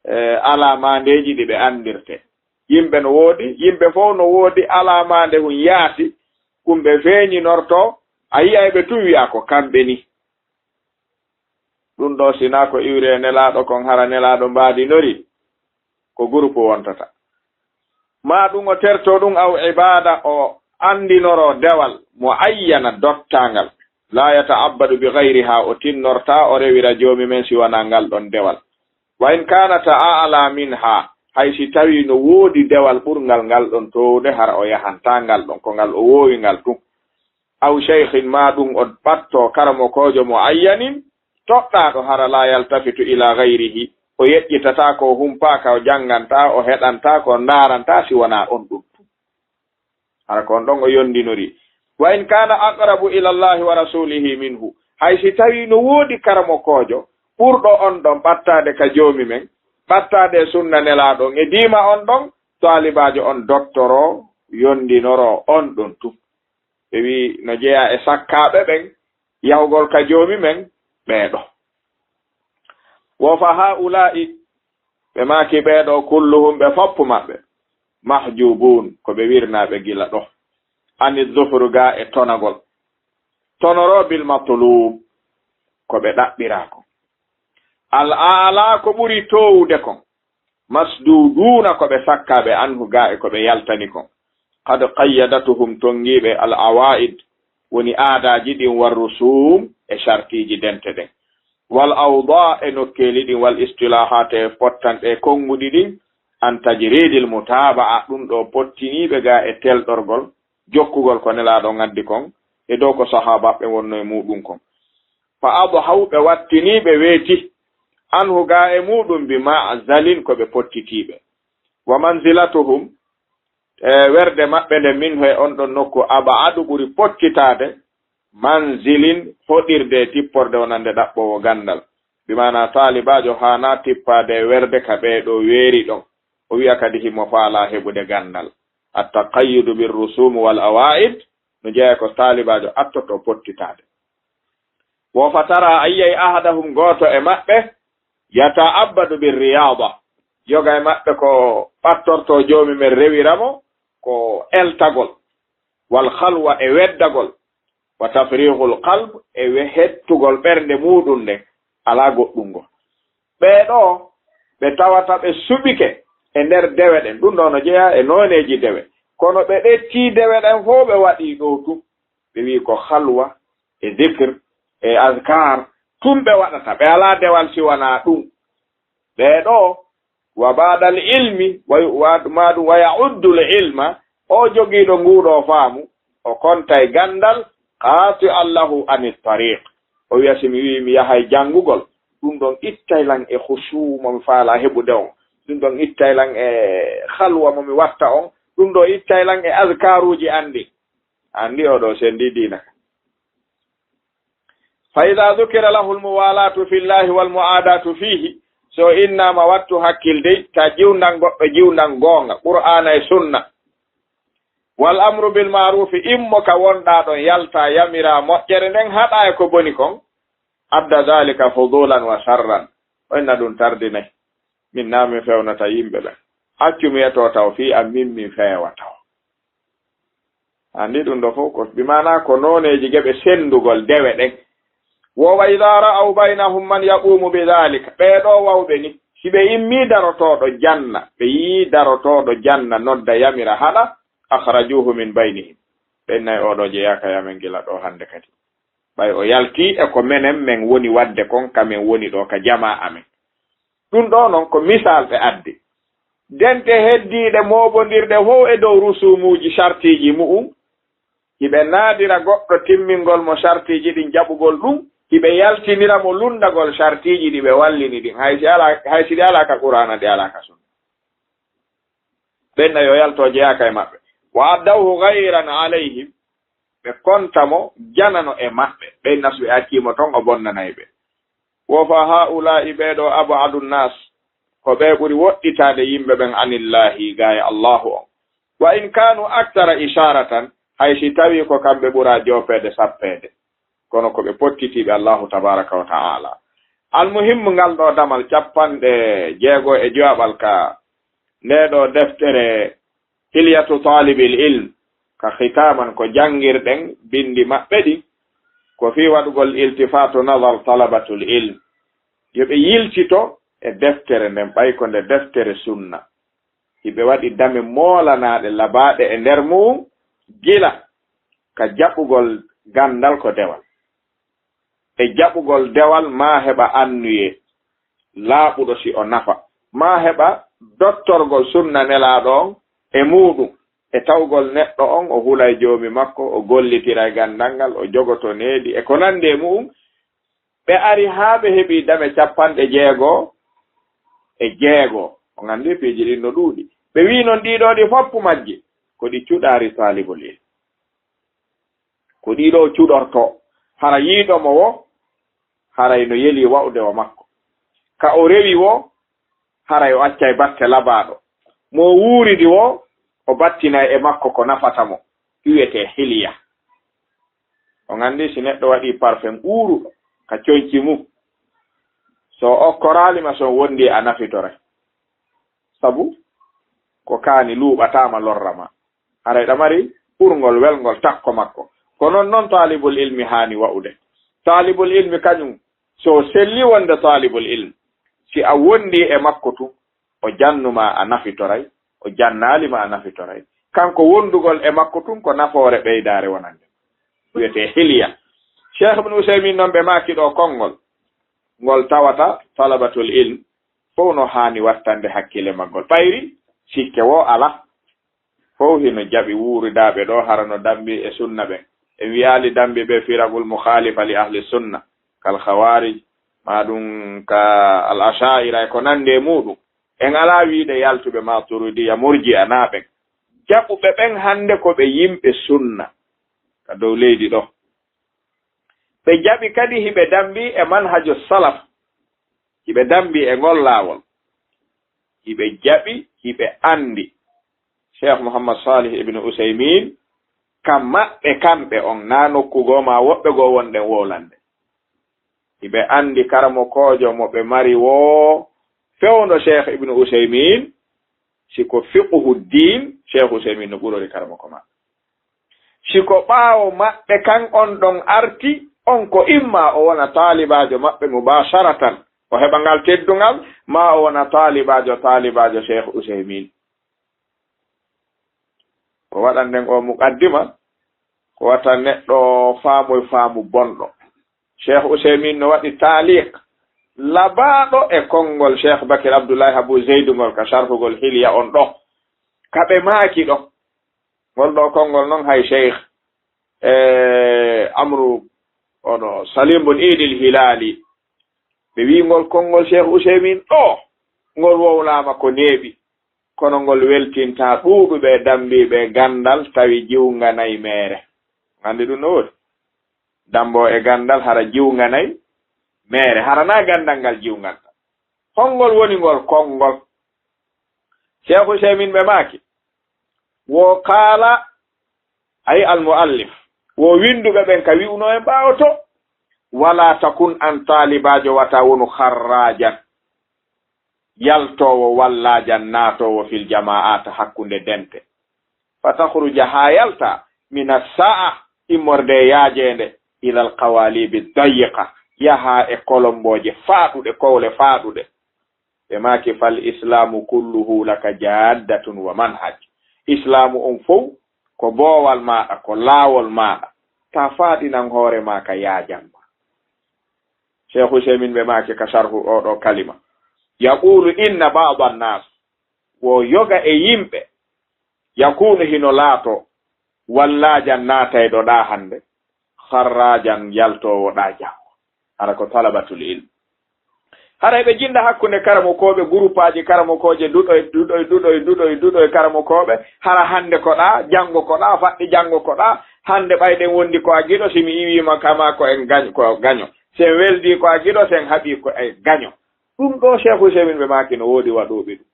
eh, alaa maandeeji ɗi ɓe anndirte. Yimɓe no woodi, yimɓe fof no woodi alaa maande hun yaasi, ɗum ɓe feeñinorto, a yi'ay ɓe tun wi'a ko kamɓe ni. Ɗum ɗo si naa ko iwri e Nelaaɗo kon, hara Nelaaɗo mbaadinori, ko gurupu wontata. Maa ɗum o tertoo ɗum, aw ibaada, o anndinoro dewal, muayyana, dottaangal. Laa yata'abbadu bi gayrihaa, o tinnortaa o rewira Joomi men si wanaa ngal ɗon dewal. Wa in kaanata a'laa minhaa, hay si tawii no woodi dewal ɓurngal ngal ɗon toowude, hara o yahantaa ngal ɗon, ko ngal o woowi ngal tun. Aw shaykhin, maa ɗum o ɓattoo karamokoojo muayyanin, toɗɗaaɗo, hara laa yaltafitu ilaa gayrihi, o yeƴƴitataa ko, o humpaaka, o janngantaa, o heɗantaa ko, o ndaarantaa si wanaa on ɗum. Hara ko on ɗon o yondinori. Wa in kaana aqrabu ila Allahi wa rasulihi minhu, hay si tawii no woodi karamokoojo ɓurɗo on ɗon ɓattaade ka Joomi men, ɓattaade e sunna Nelaaɗo on, e diima on ɗon, taalibaajo on dottoro, yondinoro on ɗon tun. Ɓe wi'i no jeyaa e sakkaaɓe ɓen, yahugol ka Joomi men, ɓee ɗo. Wo fa haa'ulaa'i, ɓe maaki ɓee ɗo, kulluhum, ɓe foppu maɓɓe, mahjuubuun, ko ɓe wirnaaɓe gila ɗo, ani zuhru, gaa e tonagol, tonoro bil matluub, ko ɓe ɗaɓɓiraa kon. Al a'laa, ko ɓuri toowude kon, masduuduuna, ko ɓe sakkaaɓe, anhu, gaa e ko ɓe yaltani kon. Qad qayyadatuhum, tonngiiɓe, al awaa'id, woni aadaaji ɗin, war rusuum, e shartiiji dente ɗen, wal awdaa, e nokkeeli ɗin, wal istilaahaat, e pottanɗe konnguɗi ɗin, an tajriidil mutaaba'a, ɗum ɗo pottiniiɓe gaa e telɗorgol, jokkugol ko Nelaaɗo on addi kon, e dow ko sahaabaaɓe wonno e muuɗum kon. Fa adhaw, ɓe wattinii, ɓe weeti, anhu, gaa e muuɗum, bi ma'zalin, ko ɓe pottitiiɓe. Wa manzilatuhum, e werde maɓɓe nden, minhu, e on ɗon nokku, ab'adu, ɓuri pottitaade, manzilin, hoɗirde e tipporde wonande ɗaɓɓoowo ganndal. Bi maanaa taalibaajo haanaa tippaade e werde ka ɓee ɗo weeri ɗon, o wi'a kadi himo faalaa heɓude ganndal. At-taqayyudu bir rusuum wal awaa'id, no jeyaa ko taalibaajo attoto pottitaade. Wo fa taraa, a yi'ay, ahadahum, gooto e maɓɓe, yata'abbadu bir riyaada, yoga e maɓɓe ko ɓattortoo Joomi men rewira mo, ko eltagol, wal khalwa, e weddagol, wa tafrighul qalb, e we-, hettugol ɓernde muuɗum nden, alaa goɗɗum ngol. Ɓee ɗoo, ɓe tawata ɓe suɓike e nder dewe ɗen, ɗum ɗoo no jeyaa e nooneeji dewe, kono ɓe ɗettii dewe ɗen fow, ɓe waɗii ɗoo tun. Ɓe wi'i ko halwa, e zikr, e azkar, tun ɓe waɗata, ɓe alaa dewal si wanaa ɗum. Ɓee ɗoo, wa ba'dal ilmi, wa yu-, wa, maa ɗum, wa ya'uddul ilma, o jogiiɗo nguuɗoo faamu, o kontay ganndal, qati'an lahu anit tariq. O wi'a, si mi wi'i mi yahay janngugol, ɗum ɗon ittay lan e khushu mo mi faalaa heɓude on, ɗum ɗon ittay lan e khalwa mo mi watta on, ɗum ɗoo ittay lan e azkaruuji an ɗin. Anndi oo ɗoo senndii diina ka. Fa idha dhukira lahu al-muwalatu fillahi wal mu'adatu fihi, so innaama wattu hakkil dey, ta jiwndan goɗɗo jiwndan goonga, Qur'aana e Sunna. Wal amru bil ma'rufi, immo ka wonɗaa ɗon, yaltaa yamiraa moƴƴere nden, haɗaa e ko boni kon. Adda dhalika fudulan wa sharran. O inna ɗum tardinay. Min naa min fewnata yimɓe ɓen. Accu mi yetoo taw fii an min min feewa taw. Anndi ɗum ɗo fow ko, bi maanaa ko nooneeji geɓe senndugol dewe ɗen. Wo wa idha ra'aw baynahum man yaqumu bi dhalika. Ɓee ɗoo wawɓe ni, si ɓe immii darotooɗo janna, ɓe yii darotooɗo janna nodda yamira haɗa, akhrajuhu min baynihim. Ɓe innay oo ɗoo jeyaaka e amen gila ɗoo hannde kadi. Ɓay o yaltii e ko menen men woni waɗde kon, ka men woni ɗoo ka jamaa amen. Ɗum ɗoo non ko misaal ɓe addi. Dente heddiiɗe mooɓondirɗe fow e dow rusuumuuji, sartiiji mu'un, hiɓe naadira goɗɗo timmingol mo sartiiji ɗin, jaɓugol ɗum, hiɓe yaltinira mo lunndagol sartiiji ɗi ɓe wallini ɗin, hay si alaa, hay si ɗi alaa ka Qur'aana, ɗi alaa ka Sunna. Ɓen na yo yalto jeyaaka e maɓɓe. Wa addawhu ghayran alayhim, ɓe konta mo janano e maɓɓe. Ɓen na so ɓe accii mo ton, o bonnanay ɓe. Wo fa haa'ulaa'i, ɓee ɗoo, ab'adu nnaas, ko ɓe ɓuri woɗɗitaade yimɓe ɓen, anillaahi, gaa e Allaahu on. Wa in kanu aktara isharatan, hay si tawi ko kamɓe ɓura joopeede sappeede, kono ko ɓe pottitiiɓe Allahu tabaraka wa ta'ala. Almuhimmu, ngal ɗo damal capanɗe jeego e jowaɓal ka nde ɗo deftere Hilyatu Talibil Ilm, ka khitaman ko janngirɗen bindi maɓɓe ɗi, ko fii waɗugol iltifatu nazar talabatul ilm, yo ɓe yiltito e deftere nden, ɓay ko nde deftere sunna. Hiɓe waɗi dame moolanaaɗe labaaɗe e nder mu'un, gila ka jaɓugol ganndal ko dewal, e jaɓugol dewal maa heɓa annuyee laaɓuɗo si o nafa, maa heɓa dottorgol sunna Nelaaɗo on e muuɗum, e tawgol neɗɗo on o hulay Joomi makko, o gollitiray ganndal ngal, o jogoto needi e ko nanndi e mu'un. Ɓe ari haa ɓe heɓi dame capanɗe jeego e jeego. On anndi piiji ɗin no ɗuuɗi. Ɓe wi'i non ɗii ɗoo ɗi fof majji ko ɗi cuɗaari taalibul ilm. Ko ɗii ɗoo cuɗortoo. Hara yiiɗo mo wo, haray no yeli wa'ude o makko. Ka o rewi wo, haray o accay batte labaaɗo. Mo o wuuridi wo, o battinay e makko ko nafata mo. Ɗum wiyetee hiliya. On anndi si neɗɗo waɗii parfum uuruɗo ka coñci mum, so o okkoraali ma, so on wonndii a nafitoray. Sabu ko kaani luuɓataa ma lorra ma. Haray ɗa mari ɓurngol welngol takko makko. Ko non non taalibul ilmi haani wa'ude. Taalibul ilmi kañum, so o sellii wonde taalibul ilmi, si a wonndii e makko tun, o jannu ma a nafitoray, o jannaali ma a nafitoray. Kanko wonndugol e makko tun ko nafoore ɓeydaare wonande. Wiyetee hiliya. Cheikh Ibn Usaymin non ɓe maaki ɗo konngol ngol tawata talabatul ilm fow no haani wattande hakkille maggol. Ɓayri sikke wo alaa. Fow hino jaɓi wuuridaaɓe ɗo hara no dambi e sunna ɓen. En wi'aali dambi ɓe firaqul mukhalifa li ahli sunna, kal khawarij, maa ɗum ka al asha'ira e ko nandi e muɗum. En alaa wiide yaltuɓe maturidiya murji'a naa ɓen. Jaɓuɓe ɓen hannde ko ɓe yimɓe sunna ka dow leydi ɗo. Ɓe jaɓi kadi hiɓe dambi e manhajo salaf, hiɓe dambi e ngol laawol. Hiɓe jaɓi, hiɓe anndi Cheikh Mouhammad Salih ibn Usaymin, ka maɓɓe kamɓe on, naa nokku goo maa woɓɓe goo wonɗen wowlande. Hiɓe anndi karamokoojo mo ɓe mari woo fewndo Cheikh ibn Usaymin, si ko fiqhu diin, Cheikh Usaymin no ɓurori karamoko maɓɓe. Si ko ɓaawo maɓɓe kan on ɗon arti, on ko imma o wona taalibaajo maɓɓe mubasharatan, o heɓa ngal teddungal, maa o wona taalibaajo, taalibaajo Cheikh Usaymin. Ko waɗanɗen o muqaddima, ko wata neɗɗo faamoy faamu bonɗo. Cheikh Usaymin no waɗi taaliq labaaɗo e konngol Cheikh Bakir Abdullahi Abu Zeydu ngol ka sharhugol Hiliya on ɗo. Ka ɓe maaki ɗo. Ngol ɗo konngol non hay Cheikh, eh, Amru oɗo Salim bun Idil Hilali. Ɓe wi'i ngol konngol Cheikh Usaymin ɗo, ngol wowlaama ko neeɓi. Kono ngol weltintaa ɗuuɗuɓe dambiiɓe ganndal tawi jiwnganay meere. Anndi ɗum no woodi? Dambo e ganndal hara jiwnganay meere, hara naa ganndal ngal jiwnganta. Honngol woni ngol konngol? Cheikh Usaymin ɓe maaki, wo qaala, ay al muallif, wo winnduɓe ɓen ka wi'uno en ɓaawo to, wala takun an taalibaajo wata wonu kharrajan, yaltoowo wallaajan naatoowo fil jama'ata hakkunde dente. Fatakhruja haa yalta mina sa'a immorde e yaajeende ilal qawalibi dayiqa yaha e kolombooje faaɗuɗe, kowle faaɗuɗe. Ɓe maaki fal islamu kulluhu laka jaddatun wa manhaj. Islaamu on fow ko boowal maaɗa, ko laawol maaɗa. Ta faaɗinan hoore maa ka yaajan ma. Cheikh Usaymin ɓe maaki ka sharhu oɗo kalima. Yaqulu inna ba'da an-nas, wo yoga e yimɓe, yakunu hino laato, wallaajan naatayɗo ɗa hannde, kharrajan yaltoowo ɗa janngo. Hara ko talabatul ilm. Hara eɓe jinnda hakkunde karamokooɓe, guruppaaji karamokooje, duɗoy, duɗoy, duɗoy, duɗoy, duɗoy karamokooɓe. Hara hannde ko ɗa, janngo ko ɗa, faɗɗi janngo ko ɗa. Hannde ɓayɗen wondi ko a giɗo, si mi iwiima kama ko en gañ-, ko gaño. Si en weldi ko a giɗo, si en haɓi ko en gaño. Ɗum ɗo Cheikh Usaymin ɓe maaki no woodi waɗooɓe ɗum.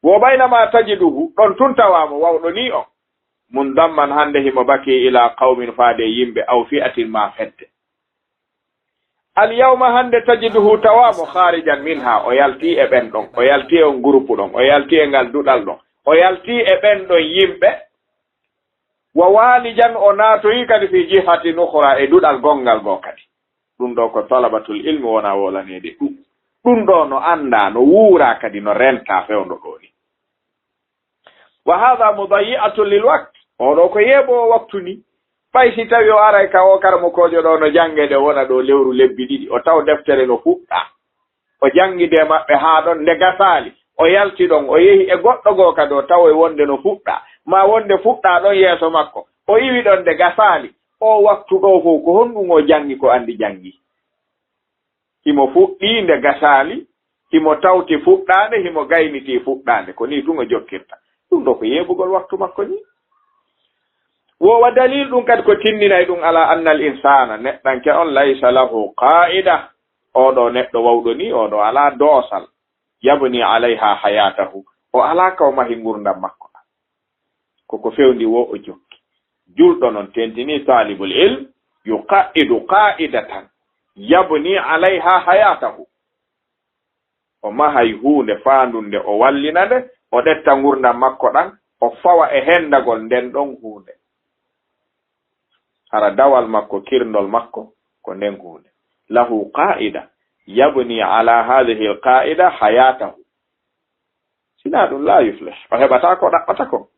Wo baynama tajiduhu, ɗon tun tawaamo wawɗo ni on. Mundamman hande himo baki ila qawmin faade yimɓe aw fi'atin ma fedde. Al yawma hande tajiduhu tawaamo kharijan minha, o yalti e ɓen ɗon, o yalti e on gurupu ɗon, o yalti e ngal duɗal ɗon, o yalti e ɓen ɗon yimɓe. Wa walijan o naatoyi kadi fi jihati nukhra e duɗal gonngal goo kadi. Ɗum ɗo ko talabatul ilmi wona wolaneede ɗum. Ɗum ɗo no annda, no wuura kadi no renta fewndo ɗo ni. Wa hadha mudayyi'atun lil waqt. Oɗo ko yeeɓo o waktu ni. Ɓay si tawi o aray ka o karamokoojo ɗo no janngeede wona ɗo lewru lebbi ɗiɗi, o taw deftere no fuɗɗa. O janngi de maɓɓe haa ɗon nde gasaali. O yalti ɗon, o yehi e goɗɗo goo kadi o tawoy wonde no fuɗɗa. Ma wonde fuɗɗa ɗon yeeso makko. O iwi ɗon nde gasaali. O waktu ɗo fow ko honɗum o janngi ko anndi janngi? Himo fuɗɗii nde gasaali, himo tawti fuɗɗaande, himo gayniti fuɗɗaande. Ko nii tun o jokkirta. Ɗum ɗo ko yeeɓugol waktu makko ni. Wo wa dalil ɗum kadi ko tinninay ɗum ala anna al insana, neɗɗanke on laysa lahu qa'ida. Oɗo neɗɗo wawɗo ni, oɗo ala doosal. Yabni alayha hayatahu. O ala ka o mahi ngurdam makko ɗam. Koko fewndi wo o jokki. Julɗo non tentini talibul ilm yuqa'idu qa'idatan yabni alayha hayatahu. O mahay huunde faandunde o wallina nde, o ɗetta ngurdam makko ɗan, o fawa e hendagol nden ɗon huunde. Hara dawal makko, kirndol makko, ko nden huunde. Lahu qa'ida, yabni ala hadhihi al qa'ida hayatahu. Sina ɗum la yuflih, o heɓata ko ɗaɓɓata ko.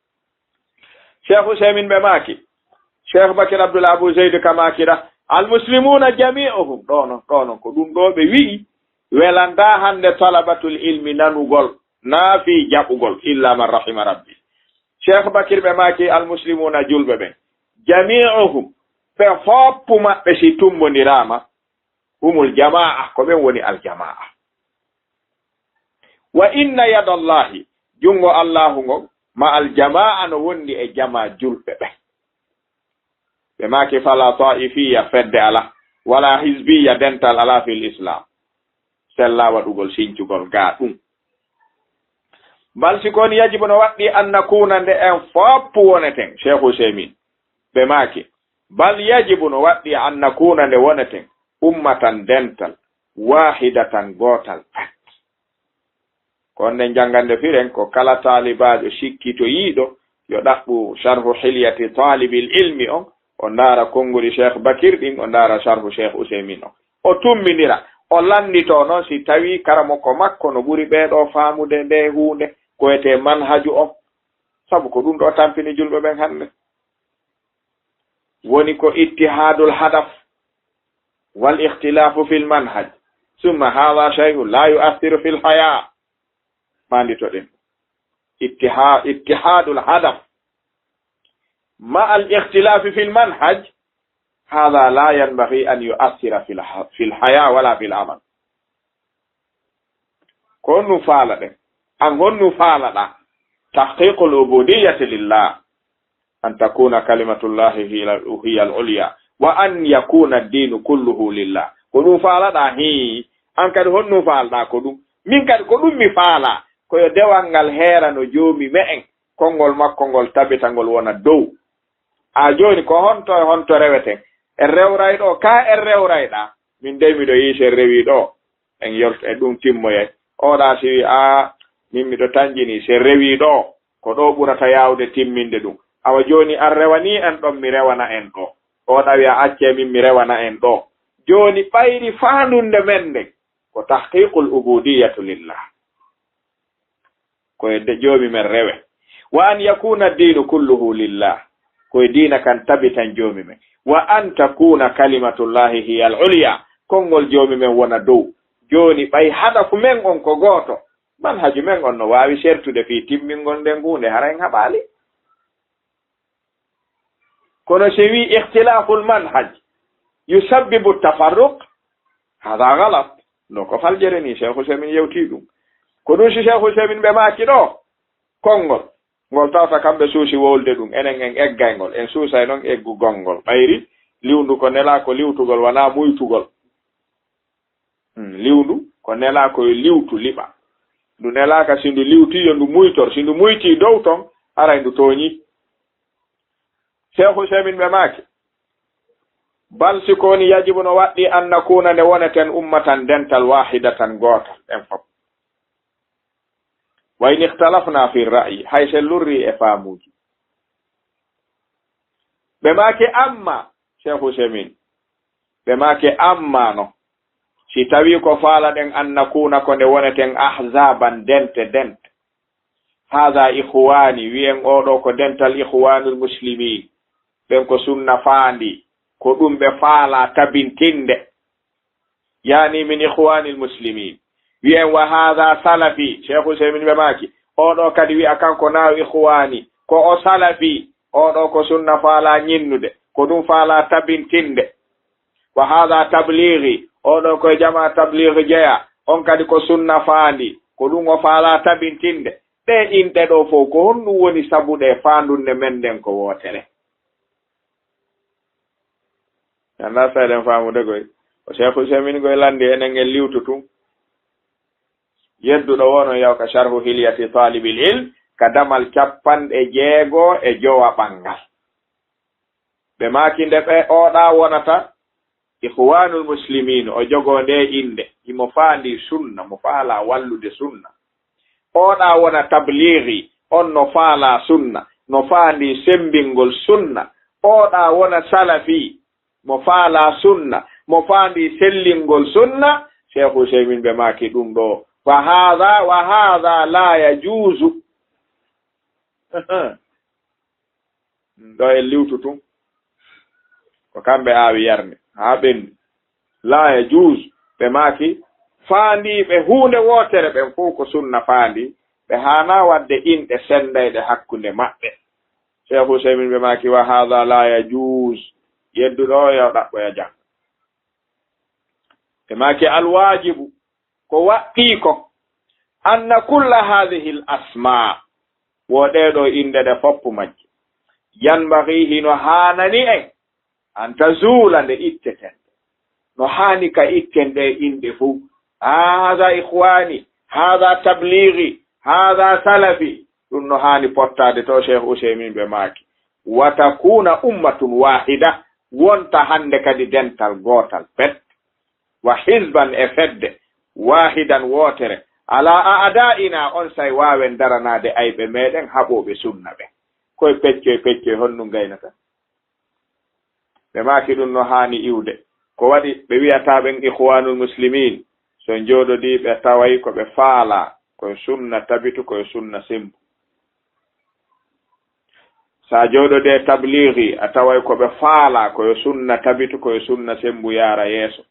Cheikh Usaymin ɓe maaki, Cheikh Bakir Abdul Abu Zaid ka maaki ɗa, al muslimuna jami'uhum, ɗo non, ɗo non, ko ɗum ɗo ɓe wi'i, welanta hande talabatul ilmi nanugol, na fi jaɓugol, illa man rahima rabbi. Cheikh Bakir ɓe maaki, al muslimuna julɓe ɓen, jami'uhum, ɓe foppu maɓɓe si tumbondirama, humul jama'a, ko ɓen woni al jama'a. Wa inna yadallahi, jungo Allahu ngon, ma al jama'a no wondi e jama julɓe ɓen. Ɓe maaki fala ta'ifiya fedde ala, wala hizbiya dental ala fil islam. Sella waɗugol sincugol ga ɗum. Bal si kon yajibu no waɗɗi an nakuna nde en foppu woneten, Cheikh Usaymin. Ɓe maaki, bal yajibu no waɗɗi an nakuna nde woneten, ummatan dental, wahidatan gootal pet. Ko on nden janngande firen ko kala taalibaajo sikkitoyiiɗo yo ɗaɓɓu sharhu hilyati taalibil ilmi on, o ndaara konnguli Cheikh Bakir ɗin, o ndaara sharhu Cheikh Useymin on. O tummbindira, o lannditoo noon si tawii karamoko makko no ɓuri ɓee ɗoo faamude ndee huunde ko etee manhaju on. Sabu ko ɗum ɗoo tampini julɓe ɓen hannde. Woni ko ittihadul hadaf wal ikhtilafu fil manhaj. Summa hadha shay'un la yu'athiru fil haya. Mandito ɗen. Ittiha-, ittihadul hadaf ma al ikhtilafi fil manhaj. Hadha la yanbaghi an yu'athira fil ha-, fil haya wala fil amal. Ko honɗum faalaɗen? An honɗum faalaɗa? Tahqiqul ubudiyyati lillah. An takuna kalimatullahi hiya, hiya al-ulya. Wa an yakuna ad-dinu kulluhu lillah. Ko ɗum faalaɗa? Hii. An kadi honɗum faalaɗa ko ɗum? Min kadi ko ɗum mi faala. Ko yo dewal ngal heerano joomi me'en. Konngol makko ngol tabita ngol wona dow. A jooni ko honto e honto reweten? En rewray ɗo, ka en rewray ɗa? Min dey miɗo yi'i si en rewi ɗo, en yolto e ɗum timmoyay. Oɗa si wi, a, min miɗo tanƴini si en rewi ɗo, ko ɗo ɓurata yaawde timminde ɗum. Awa jooni an rewani en ɗon, mi rewana en ɗo. Oɗa wi'a acce min mi rewana en ɗo. Jooni ɓayri faandunde men nden, ko tahqiqul ubudiyatu lillah. Ko e de-, Joomi men rewe. Wa an yakuna ad-dinu kulluhu lillah. Ko e diina kan tabitan Joomi men. Wa an takuna kalimatullahi hiya al-ulya. Konngol Joomi men wona dow. Jooni ɓay hadafu men on ko gooto, manhaju men on no waawi sertude fii timmingol nden huunde, hara en haɓaali. Kono si wi ikhtilaful manhaj yusabbibu tafarruq, hada galat. No ko faljere ni, Cheikh Usaymin yewti ɗum. Ko ɗum si Cheikh Usaymin ɓe maaki ɗo, konngol ngol tawta kamɓe suusi wowlude ɗum, enen en eggay ngol, en suusay noon eggugol ngol. Ɓayri liwndu ko nelaa ko liwtugol, wanaa muytugol. Hmm, liwndu ko nelaa ko liwtu liɓa. Ndu nelaaka si ndu liwtii yo ndu muytor. Si ndu muytii dow ton, haray ndu tooñii. Seeku Useymin ɓe maaki, bal si ko woni yajibu no waɗɗii an nakuuna nde woneten ummatan dental waahidatan gootal, en fof. Wa in ikhtalafna fi ra'yi, hay sen lurri e faamuuji. Ɓe maaki amma, Seeku Useymin, ɓe maaki amma no, si tawii ko faalaɗen an nakuuna ko nde woneten ahzaban dente dente. Haada ikhwaani, wi'en oo ɗoo ko dental ikhwaanul muslimiin. Ɓen ko sunna faandi, ko ɗum ɓe faalaa tabintinde. Yaani min ikhwaanil muslimiin. Wi'en wa haada salafi, Seeku Useymin ɓe maaki, oo ɗoo kadi wi'a kanko naaw ikhwaani, ko o salafi, oo ɗoo ko sunna faalaa ñinnude, ko ɗum faalaa tabintinde. Wa haada tabliigi, oo ɗoo ko e jamaa tabliigi jeyaa, on kadi ko sunna faandi, ko ɗum o faalaa tabintinde. Ɗee inɗe ɗoo fof, ko honɗum woni sabu ɗe faandunde men nden ko wootere? Anndaa so eɗen faamude koy. Ko Seeku Useymin koy lanndi enen en liwtu tun. Yedduɗo woo no yaw ka Sharhu Hilyati Taalibil Ilm, ka damal cappanɗe jeego e jowa ɓanngal. Ɓe maaki nde ɓe ooɗaa wonata Ikhwaanul Muslimiin, o jogoo ndee innde, himo faandii sunna, mo faalaa wallude sunna. Ooɗaa wona tabliigi, on no faalaa sunna, no faandii semmbingol sunna. Ooɗaa wona salafi, mo faalaa sunna, mo faandii sellingol sunna. Seeku Useymin ɓe maaki ɗum ɗoo, fa haada, wa haada laa yajuuzu. Ɗo e liwtu tun, ko kamɓe aawi yarni haa ɓenni. Laa yajuuz, ɓe maaki, faandiiɓe huunde wootere ɓen fof ko sunna faandi, ɓe haanaa waɗde inɗe senndayɗe hakkunde maɓɓe. Seeku Useymin ɓe maaki, wa haada laa yajuuz, yedduɗo o yo ɗaɓɓoya jannga. Ɓe maaki, alwaajibu, ko waɗɗii ko, anna kulla haadihil asmaa, wo ɗee ɗoo inɗe ɗe foppu majje, yanbagii hino haanani en, an tazuula nde itteten. No haani ka itten ɗee inɗe fof. Aa, haada ikhwaani, haada tabliigi, haada salafi. Ɗum no haani pottaade to Seeku Useymin ɓe maaki. Wa takuuna ummatun waahida, wonta hannde kadi dental gootal pet. Wa hizban e fedde, waahidan wootere, alaa a'daa'inaa, on say waawen daranaade ayɓe meɗen haɓooɓe sunna ɓen. Koye peccoy peccoy honɗum gaynata? Ɓe maaki ɗum no haani iwde. Ko waɗi ɓe wi'ataa ɓen Ikhwaanul Muslimiin? So njooɗodii ɓe taway ko ɓe faalaa, ko yo sunna tabitu, ko yo sunna semmbu. Sa jooɗodii e tabliigi, a taway ko ɓe faalaa, ko yo sunna tabitu, ko yo sunna semmbu yaara yeeso.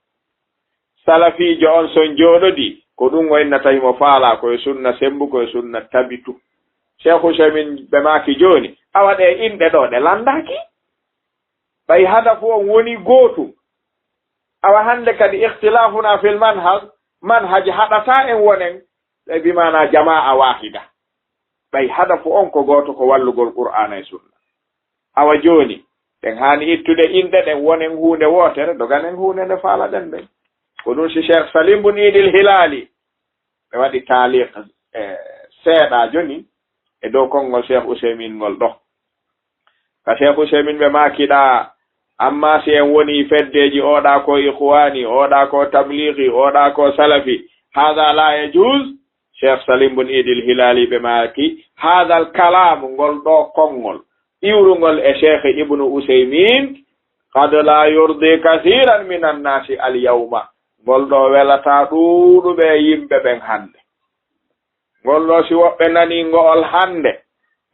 Salafiijo on so njooɗodii, ko ɗum o innata himo faalaa, ko yo sunna semmbu, ko yo sunna tabitu. Seeku Useymin ɓe maaki jooni, awa ɗee inɗe ɗoo, ɗe lanndaaki. Ɓay hadafu on woni gootum. Awa hannde kadi ikhtilaafuna fil manhaj, manhaj haɗataa en wonen, e bi maanaa jamaa waahida. Ɓay hadafu on ko gooto, ko wallugol Qur'aana e Sunna. Awa jooni, ɗen haani ittude inɗe ɗen, wonen huunde wootere, doganen huunde nde faalaɗen nden. Ko ɗum si Cheikh Salim bun Iidil Hilaali, ɓe waɗi taaliq, eh, seeɗa jooni e dow konngol Cheikh Useymin ngol ɗoo. Ka Cheikh Useymin ɓe maaki ɗaa, amma si en woni feddeeji, oɗa ko Ikhwaani, oɗa ko Tabliigi, oɗa ko Salafi, haada laa yajuuz. Cheikh Salim bun Iidil Hilaali ɓe maaki, haadal kalaam, ngol ɗoo konngol, iwrungol e Cheikh Ibnu Useymin, qad laa yurdi kasiiran minan naasi al yawma, ngol ɗoo welataa ɗuuɗuɓe e yimɓe ɓen hannde. Ngol ɗoo, si woɓɓe nanii ngo'ol hannde,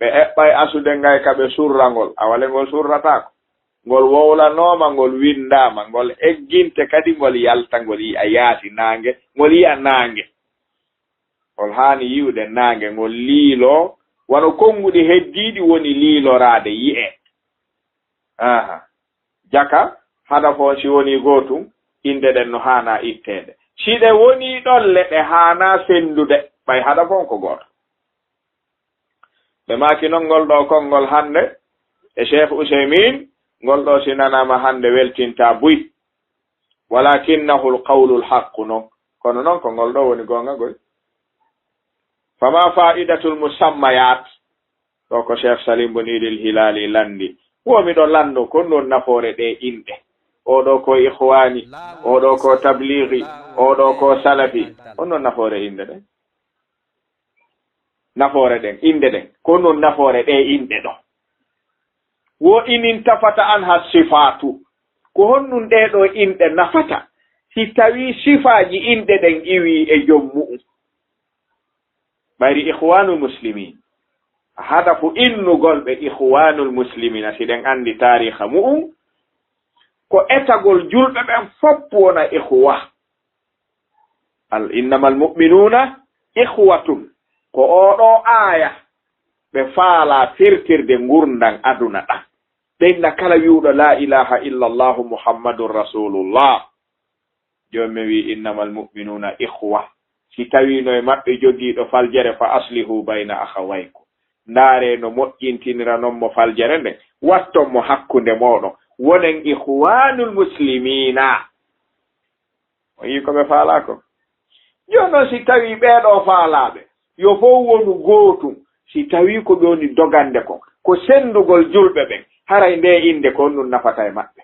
ɓe eɓɓay asude ngayka ɓe surra ngol. Awa le ngol surrataako. Ngol wowlanooma, ngol winndaama, ngol egginte kadi, ngol yalta, ngol yi'a yaasi naange, ngol yi'a naange. Ngol haani yi'ude naange, ngol liiloo, wano konnguɗi heddiiɗi woni liiloraade, yi'ee. Aha. Jaka, hadafu on si wonii gootum, inɗe ɗen no haanaa itteede. Si ɗe wonii ɗon le, ɗe haanaa senndude, ɓay hadafu on ko gooto. Ɓe maaki non ngol ɗoo konngol hannde e Cheikh Useymin, ngol ɗoo si nanaama hannde weltintaa buy. Walakinnahu alqawlu alhaqqu non. Kono non ko ngol ɗoo woni goonga goy. Fama fa'idatul musammayat. Ɗo ko Cheikh Salim Bun Idil Hilali landi. Wo miɗo lando, ko non nafoore ɗe inɗe. Oɗo ko Ikhwani, oɗo ko Tablighi, oɗo ko Salafi. Ko non nafoore inɗe ɗen. Nafoore ɗen, inɗe ɗen. Ko non nafoore ɗe inɗe ɗo. Wo inin tafata an ha sifatu. Ko honnun ɗe ɗo inɗe nafata? Si tawi sifaaji inɗe ɗen iwi e jom mu'un. Ɓayri Ikhwanul Muslimin. Hadafu innugol ɓe Ikhwanul Muslimina, si ɗen anndi taariha mu'un, ko etagol julɓe ɓen fof wona ikhwa. Al, innamal mu'minuna ikhwatun. Ko oo ɗoo aaya ɓe faalaa firtirde ngurndan aduna ɗan. Ɓe inna kala wi'uɗo laa ilaaha illallahu Muhammadun Rasulullah. Joomi men wi'i, "Innamal mu'minuna ikhwa." Si tawiino e maɓɓe jogiiɗo faljere, "Fa aslihu bayna akhawaykum." Ndaaree no moƴƴintiniranon mo faljere nden, watton mo hakkunde mooɗon. Wonen ikhwanul muslimina. On yi'i ko ɓe faalaa kon? Jooni non, si tawii ɓee ɗoo faalaaɓe, yo fow wonu gootun. Si tawii ko ɓe woni dogande kon, ko senndugol julɓe ɓen, haray ndee innde ko honɗun nafata e maɓɓe?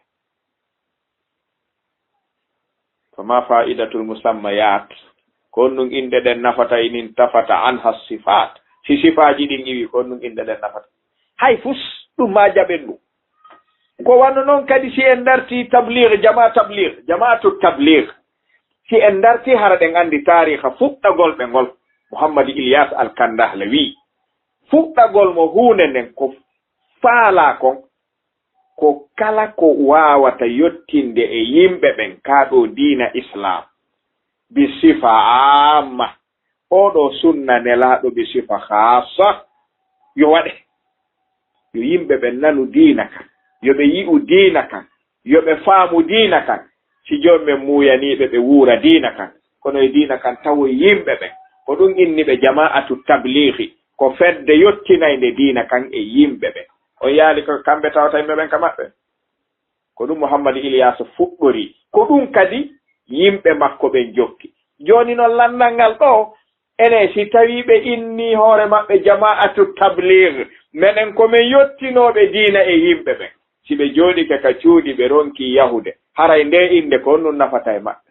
Fama fa'idatul musammayat. Ko honɗun inɗe ɗen nafata, inin tafata anha sifat? Si sifaaji ɗin iwi, ko honɗun inɗe ɗen nafata? Hay fus, ɗun maa jaɓen ɗun. Ko wano non kadi si en dartii tabligh, jamaa tabligh, jamaatu tabligh. Si en dartii, hara ɗen anndi taariha fuɗɗagol ɓe ngol. Muhammad Ilyas Al-Kandahlawi. Fuɗɗagol mo huunde nden ko faalaa kon, ko kala ko waawata yottinde e yimɓe ɓen kaa ɗoo diina Islaam, bi sifa aamma, oo ɗoo sunna Nelaaɗo bi sifa khaassa, yo waɗe. Yo yimɓe ɓen nanu diina kan, yo ɓe yi'u diina kan, yo ɓe faamu diina kan. Si jooni men muuyanii ɓe, ɓe wuura diina kan, kono e diina kan tawoy yimɓe ɓen. Ko ɗun inni ɓe jamaa'atu tabliigi, ko fedde yottinaynde diina kan e yimɓe ɓen. On yaali ko kamɓe tawata yimɓe ɓen ka maɓɓe? Ko ɗun Muhammad Ilyaas fuɗɗori. Ko ɗun kadi yimɓe makko ɓen jokki. Jooni non, lanndal ngal ɗoo, enen si tawii ɓe innii hoore maɓɓe jamaa'atu tabliig, menen ko men yottinooɓe diina e yimɓe ɓen. Si ɓe jooɗike ka cuuɗi, ɓe ronkii yahude, haray ndee innde ko honɗun nafata e maɓɓe?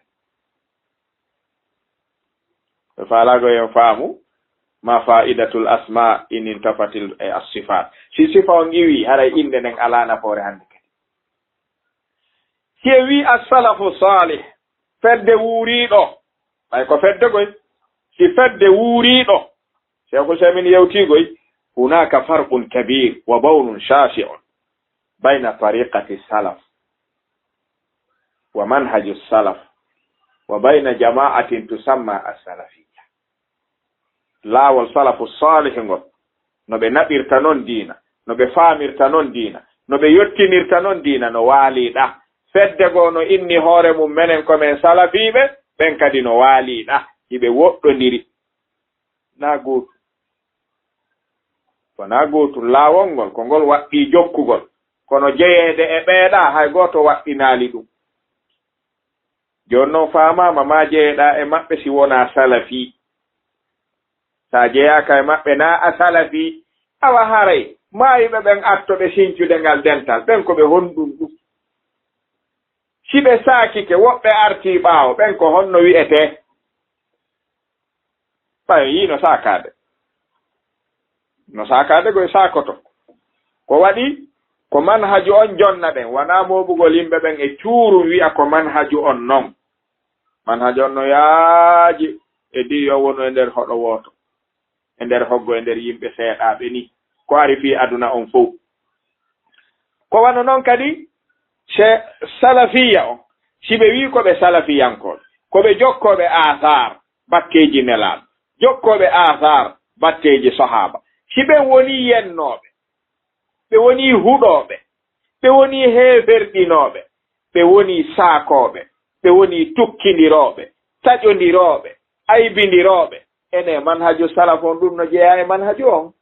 Ɓe faalaa ko en faamu, ma fa'idatul asma in intafatil, e, as-sifat. Si sifa on iwii, haray innde nden alaa nafoore hannde kadi. Si en wi'i as-salafu salih, fedde wuuriiɗo, ɓay ko fedde koy, si fedde wuuriiɗo, Cheikhul Usaymin yewtii koy, hunaka farqun kabir wa bawnun shasi'un bayna tariqati salaf wa manhaju salaf wa bayna jama'atin tusamma as-salafiyya. Laawol salafu saalih ngol, no ɓe naɓirta non diina, no ɓe faamirta non diina, no ɓe yottinirta non diina, no waalii ɗaa. Fedde goo no inni hoore mum, menen ko men salafiiɓe, ɓen kadi no waalii ɗaa, hiɓe woɗɗondiri. Naa gootum. Ko naa gootum laawol ngol, ko ngol waɗɗii jokkugol. Kono jeyeede e ɓee ɗaa, hay gooto waɗɗinaali ɗun. Jooni non faamaama, maa jeyeɗaa e maɓɓe si wonaa salafii. Si a jeyaaka e maɓɓe, naa a salafii, awa haray maayuɓe ɓen atto ɓe sincude ngal dental, ɓen ko ɓe honɗun ɗun? Si ɓe saakike, woɓɓe artii ɓaawo, ɓen ko honno wi'etee? Ɓay o yi'i no saakaade. No saakaade ko e saakoto. Ko waɗi, ko manhaju on jonna ɓen, wanaa mooɓugol yimɓe ɓen e cuurum wi'a ko manhaju on non. Manhaju on no yaaji e di yo wonu e nder hoɗo wooto, e nder hoggo, e nder yimɓe seeɗaaɓe ni. Ko ari fii aduna on fow. Ko wano non kadi, se-, salafiya on, si ɓe wi'i ko ɓe salafiyankooɓe, ko ɓe jokkooɓe aasaar, bakkeeji Nelaaɗo, jokkooɓe aasaar, bakkeeji sahaaba, si ɓen wonii yennooɓe, ɓe wonii huɗooɓe, ɓe wonii heeferɗinooɓe, ɓe wonii saakooɓe, ɓe wonii tukkindirooɓe, taƴondirooɓe, aybindirooɓe, ene manhaju salaf on, ɗun no jeyaa e manhaju on.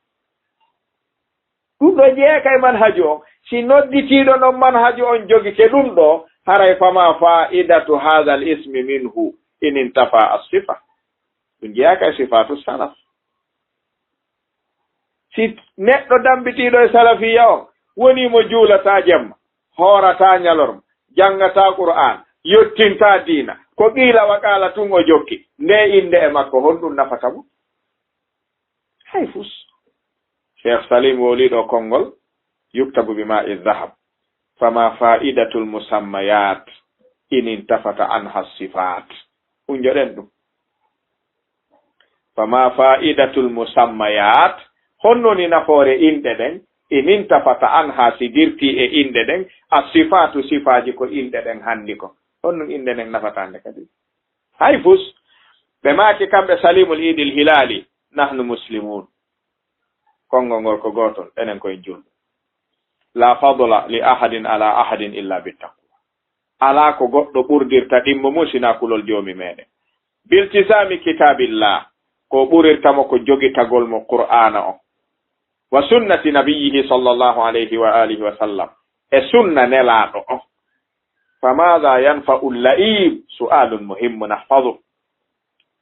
Ɗun ɗoo jeyaaka e manhaju on. Si nodditiiɗo non manhaju on jogike ɗun ɗoo, haray fama fa'idatu hadha al-ismi minhu in intafa as-sifa. Ɗun jeyaaka e sifatu salaf. Si neɗɗo dammbitiiɗo e salafiya on wonii mo juulataa jemma, hoorataa ñalorma, janngataa Qur'aana, yottintaa diina, ko qiila wa qaala tun o jokki, ndee innde e makko, honɗun nafata mo? Hay fus. Cheikh Salim wowlii ɗoo konngol, yuktabu bi maa'i dahab. Fama fa'idatul musammayat in intafata anha sifat. Hunjoɗen ɗum. Fama fa'idatul musammayat. Honno ni nafoore inɗe ɗen? In intafata anha, si dirtii e inɗe ɗen, a sifatu, sifaaji ko inɗe ɗen hanndi kon. Honno inɗe ɗen nafata nde kadi? Hay fus. Ɓe maaki kamɓe Salimul Iidil Hilaali, nahnu muslimun. Konngol ngol ko gootol, enen ko en julɓe. La fadla li ahadin ala ahadin illa bittaqwa. Alaa ko goɗɗo ɓurdirta ɗimmo mum sinaa kulol Joomi meɗen. Biltisaami kitaabillah, ko ɓurirta mo ko jogitagol mo Qur'aana on. Wa sunnati nabiyyihi sallallahu alayhi wa alihi wa sallam, e sunna Nelaaɗo on. Fa maada yanfa'u la'im? Su'aalun muhimmun ahfaduh.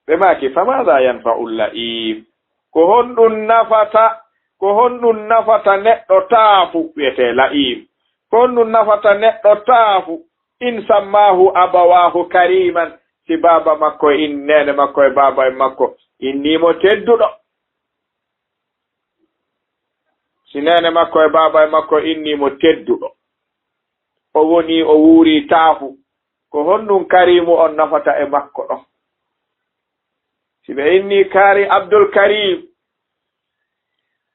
Ɓe maaki, fa maada yanfa'u la'im? Ko honɗun nafata, ko honɗun nafata neɗɗo taafu, wi'etee la'im? Ko honɗun nafata neɗɗo taafu, in sammaahu abawaahu kariman, si baaba makko e in-, neene makko e baaba en makko innii mo tedduɗo? Si neene makko e baaba e makko innii mo tedduɗo, o wonii o wuurii taafu, ko honɗun Kariimu on nafata e makko ɗon? Si ɓe innii kaari Abdul Kariim,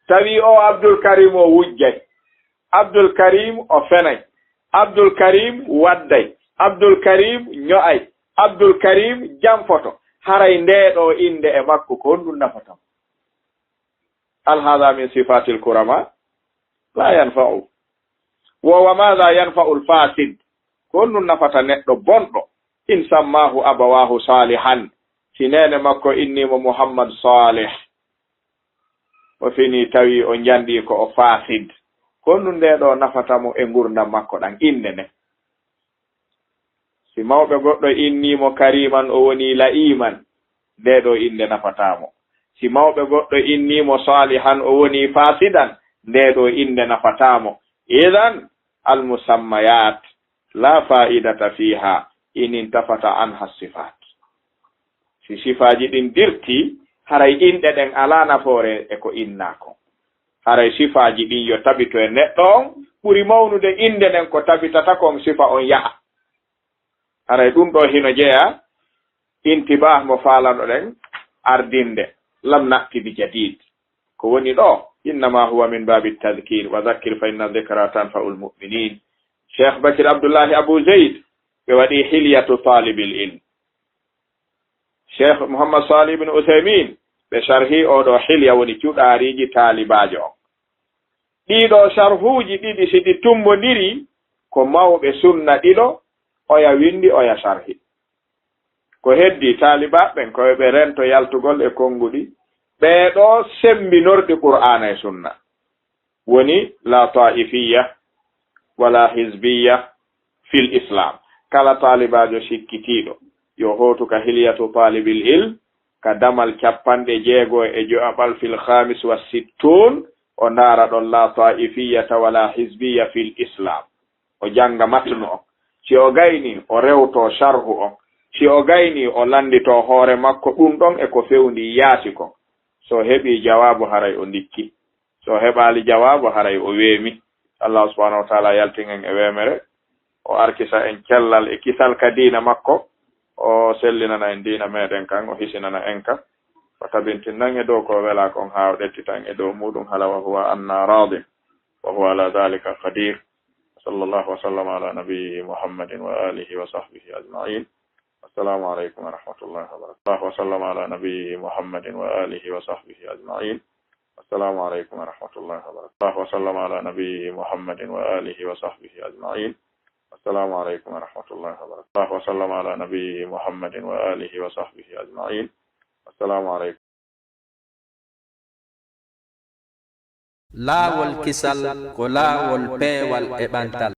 tawi o Abdul Kariim o wujjay, Abdul Kariim o fenay, Abdul Kariim wadday, Abdul Kariim ño'ay, Abdul Kariim janfoto, haray ndee ɗoo innde e makko ko honɗun nafata mo? Hal haada min sifaatil kurama? Laa yanfa'u. Wo wa maada yanfa'ul faasid? Ko honɗun nafata neɗɗo bonɗo? In sammaahu abawaahu saalihan. Si neene makko innii mo Muhammad Saalih, o finii tawi o njanɗii ko o faasid. Ko honɗun ndee ɗoo nafata mo e ngurndan makko ɗan innde nden? Si mawɓe goɗɗo innii mo Kariiman, o wonii la'iiman, ndee ɗoo innde nafataa mo. Si mawɓe goɗɗo innii mo Saalihan, o wonii faasidan, ndee ɗoo innde nafataa mo. Idan, al-musammayaat laa faa'idata fiihaa in intafata anha sifaat. Si sifaaji ɗin dirtii, haray inɗe ɗen alaa nafoore e ko innaa kon. Haray sifaaji ɗin yo tabito e neɗɗo on, ɓuri mawnude innde nden ko tabitata kon sifa on yaha. Haray ɗun ɗoo hino jeyaa intibaah mo faalano ɗen ardinde, lam na'ti bi jadiid. Ko woni ɗoo, innama huwa min baabi tadkiir, wa dhakkir fa inna dhikra tanfa'ul mu'miniin. Cheikh Bakir Abdullahi Abu Zayd, ɓe waɗi Hilyatu Taalibil Ilm. Cheikh Muhammad Salih ibn Uthaymin, ɓe sharhi oo ɗoo Hilya, woni cuɗaariiji taalibaajo on. Ɗii ɗoo sharhuuji ɗiɗi, si ɗi tummbondirii, ko mawɓe sunna ɗiɗo, oya winndi, oya sharhi. Ko heddii, taalibaaɓe ɓen, ko yo ɓe rento yaltugol e konnguɗi ɓee ɗoo semmbinorɗi Qur'aana e Sunna. Woni, laa taa'ifiyya wa laa hizbiyya fil Islaam. Kala taalibaajo sikkitiiɗo, yo hootu ka Hilyatu Taalibil Ilm, ka damal cappanɗe jeego e jowaɓal fil khaamis wa sittuun, o ndaara ɗon laa taa'ifiyyata wa laa hizbiyya fil Islaam. O jannga matnu on. Si o gaynii, o rewtoo sharhu on. Si o gaynii, o lannditoo hoore makko ɗun ɗon e ko fewndii yaasi kon. Si o heɓii jawaabu, haray o ndikki. Si o heɓaali jawaabu, haray o weemi. Allah subhanahu wa ta'ala yaltin en e weemere. O arkisa en cellal e kisal ka diina makko. O sellinana en diina meɗen kan, o hisinana en ka. O tabintinan e dow ko welaa kon haa o ɗettita en e dow muɗum, hala wa huwa anna raadin. Wa huwa ala dhalika qadir. Wa sallallahu wa sallama ala nabiyyi Muhammadin wa alihi wa sahbihi ajma'in. Assalamu alaikum wa rahmatullahi wa barakatuh. Wa sallama ala nabiyyi Muhammadin wa alihi wa sahbihi ajma'in. Assalamu alaikum wa rahmatullahi wa barakatuh. Wa sallama ala nabiyyi Muhammadin wa alihi wa sahbihi ajma'in. Assalamu alaikum wa rahmatullahi wa barakatuh. Wa sallama ala nabiyyi Muhammadin wa alihi wa sahbihi ajma'in. Assalamu alaikum. Laawol kisal ko laawol peewal e ɓantal.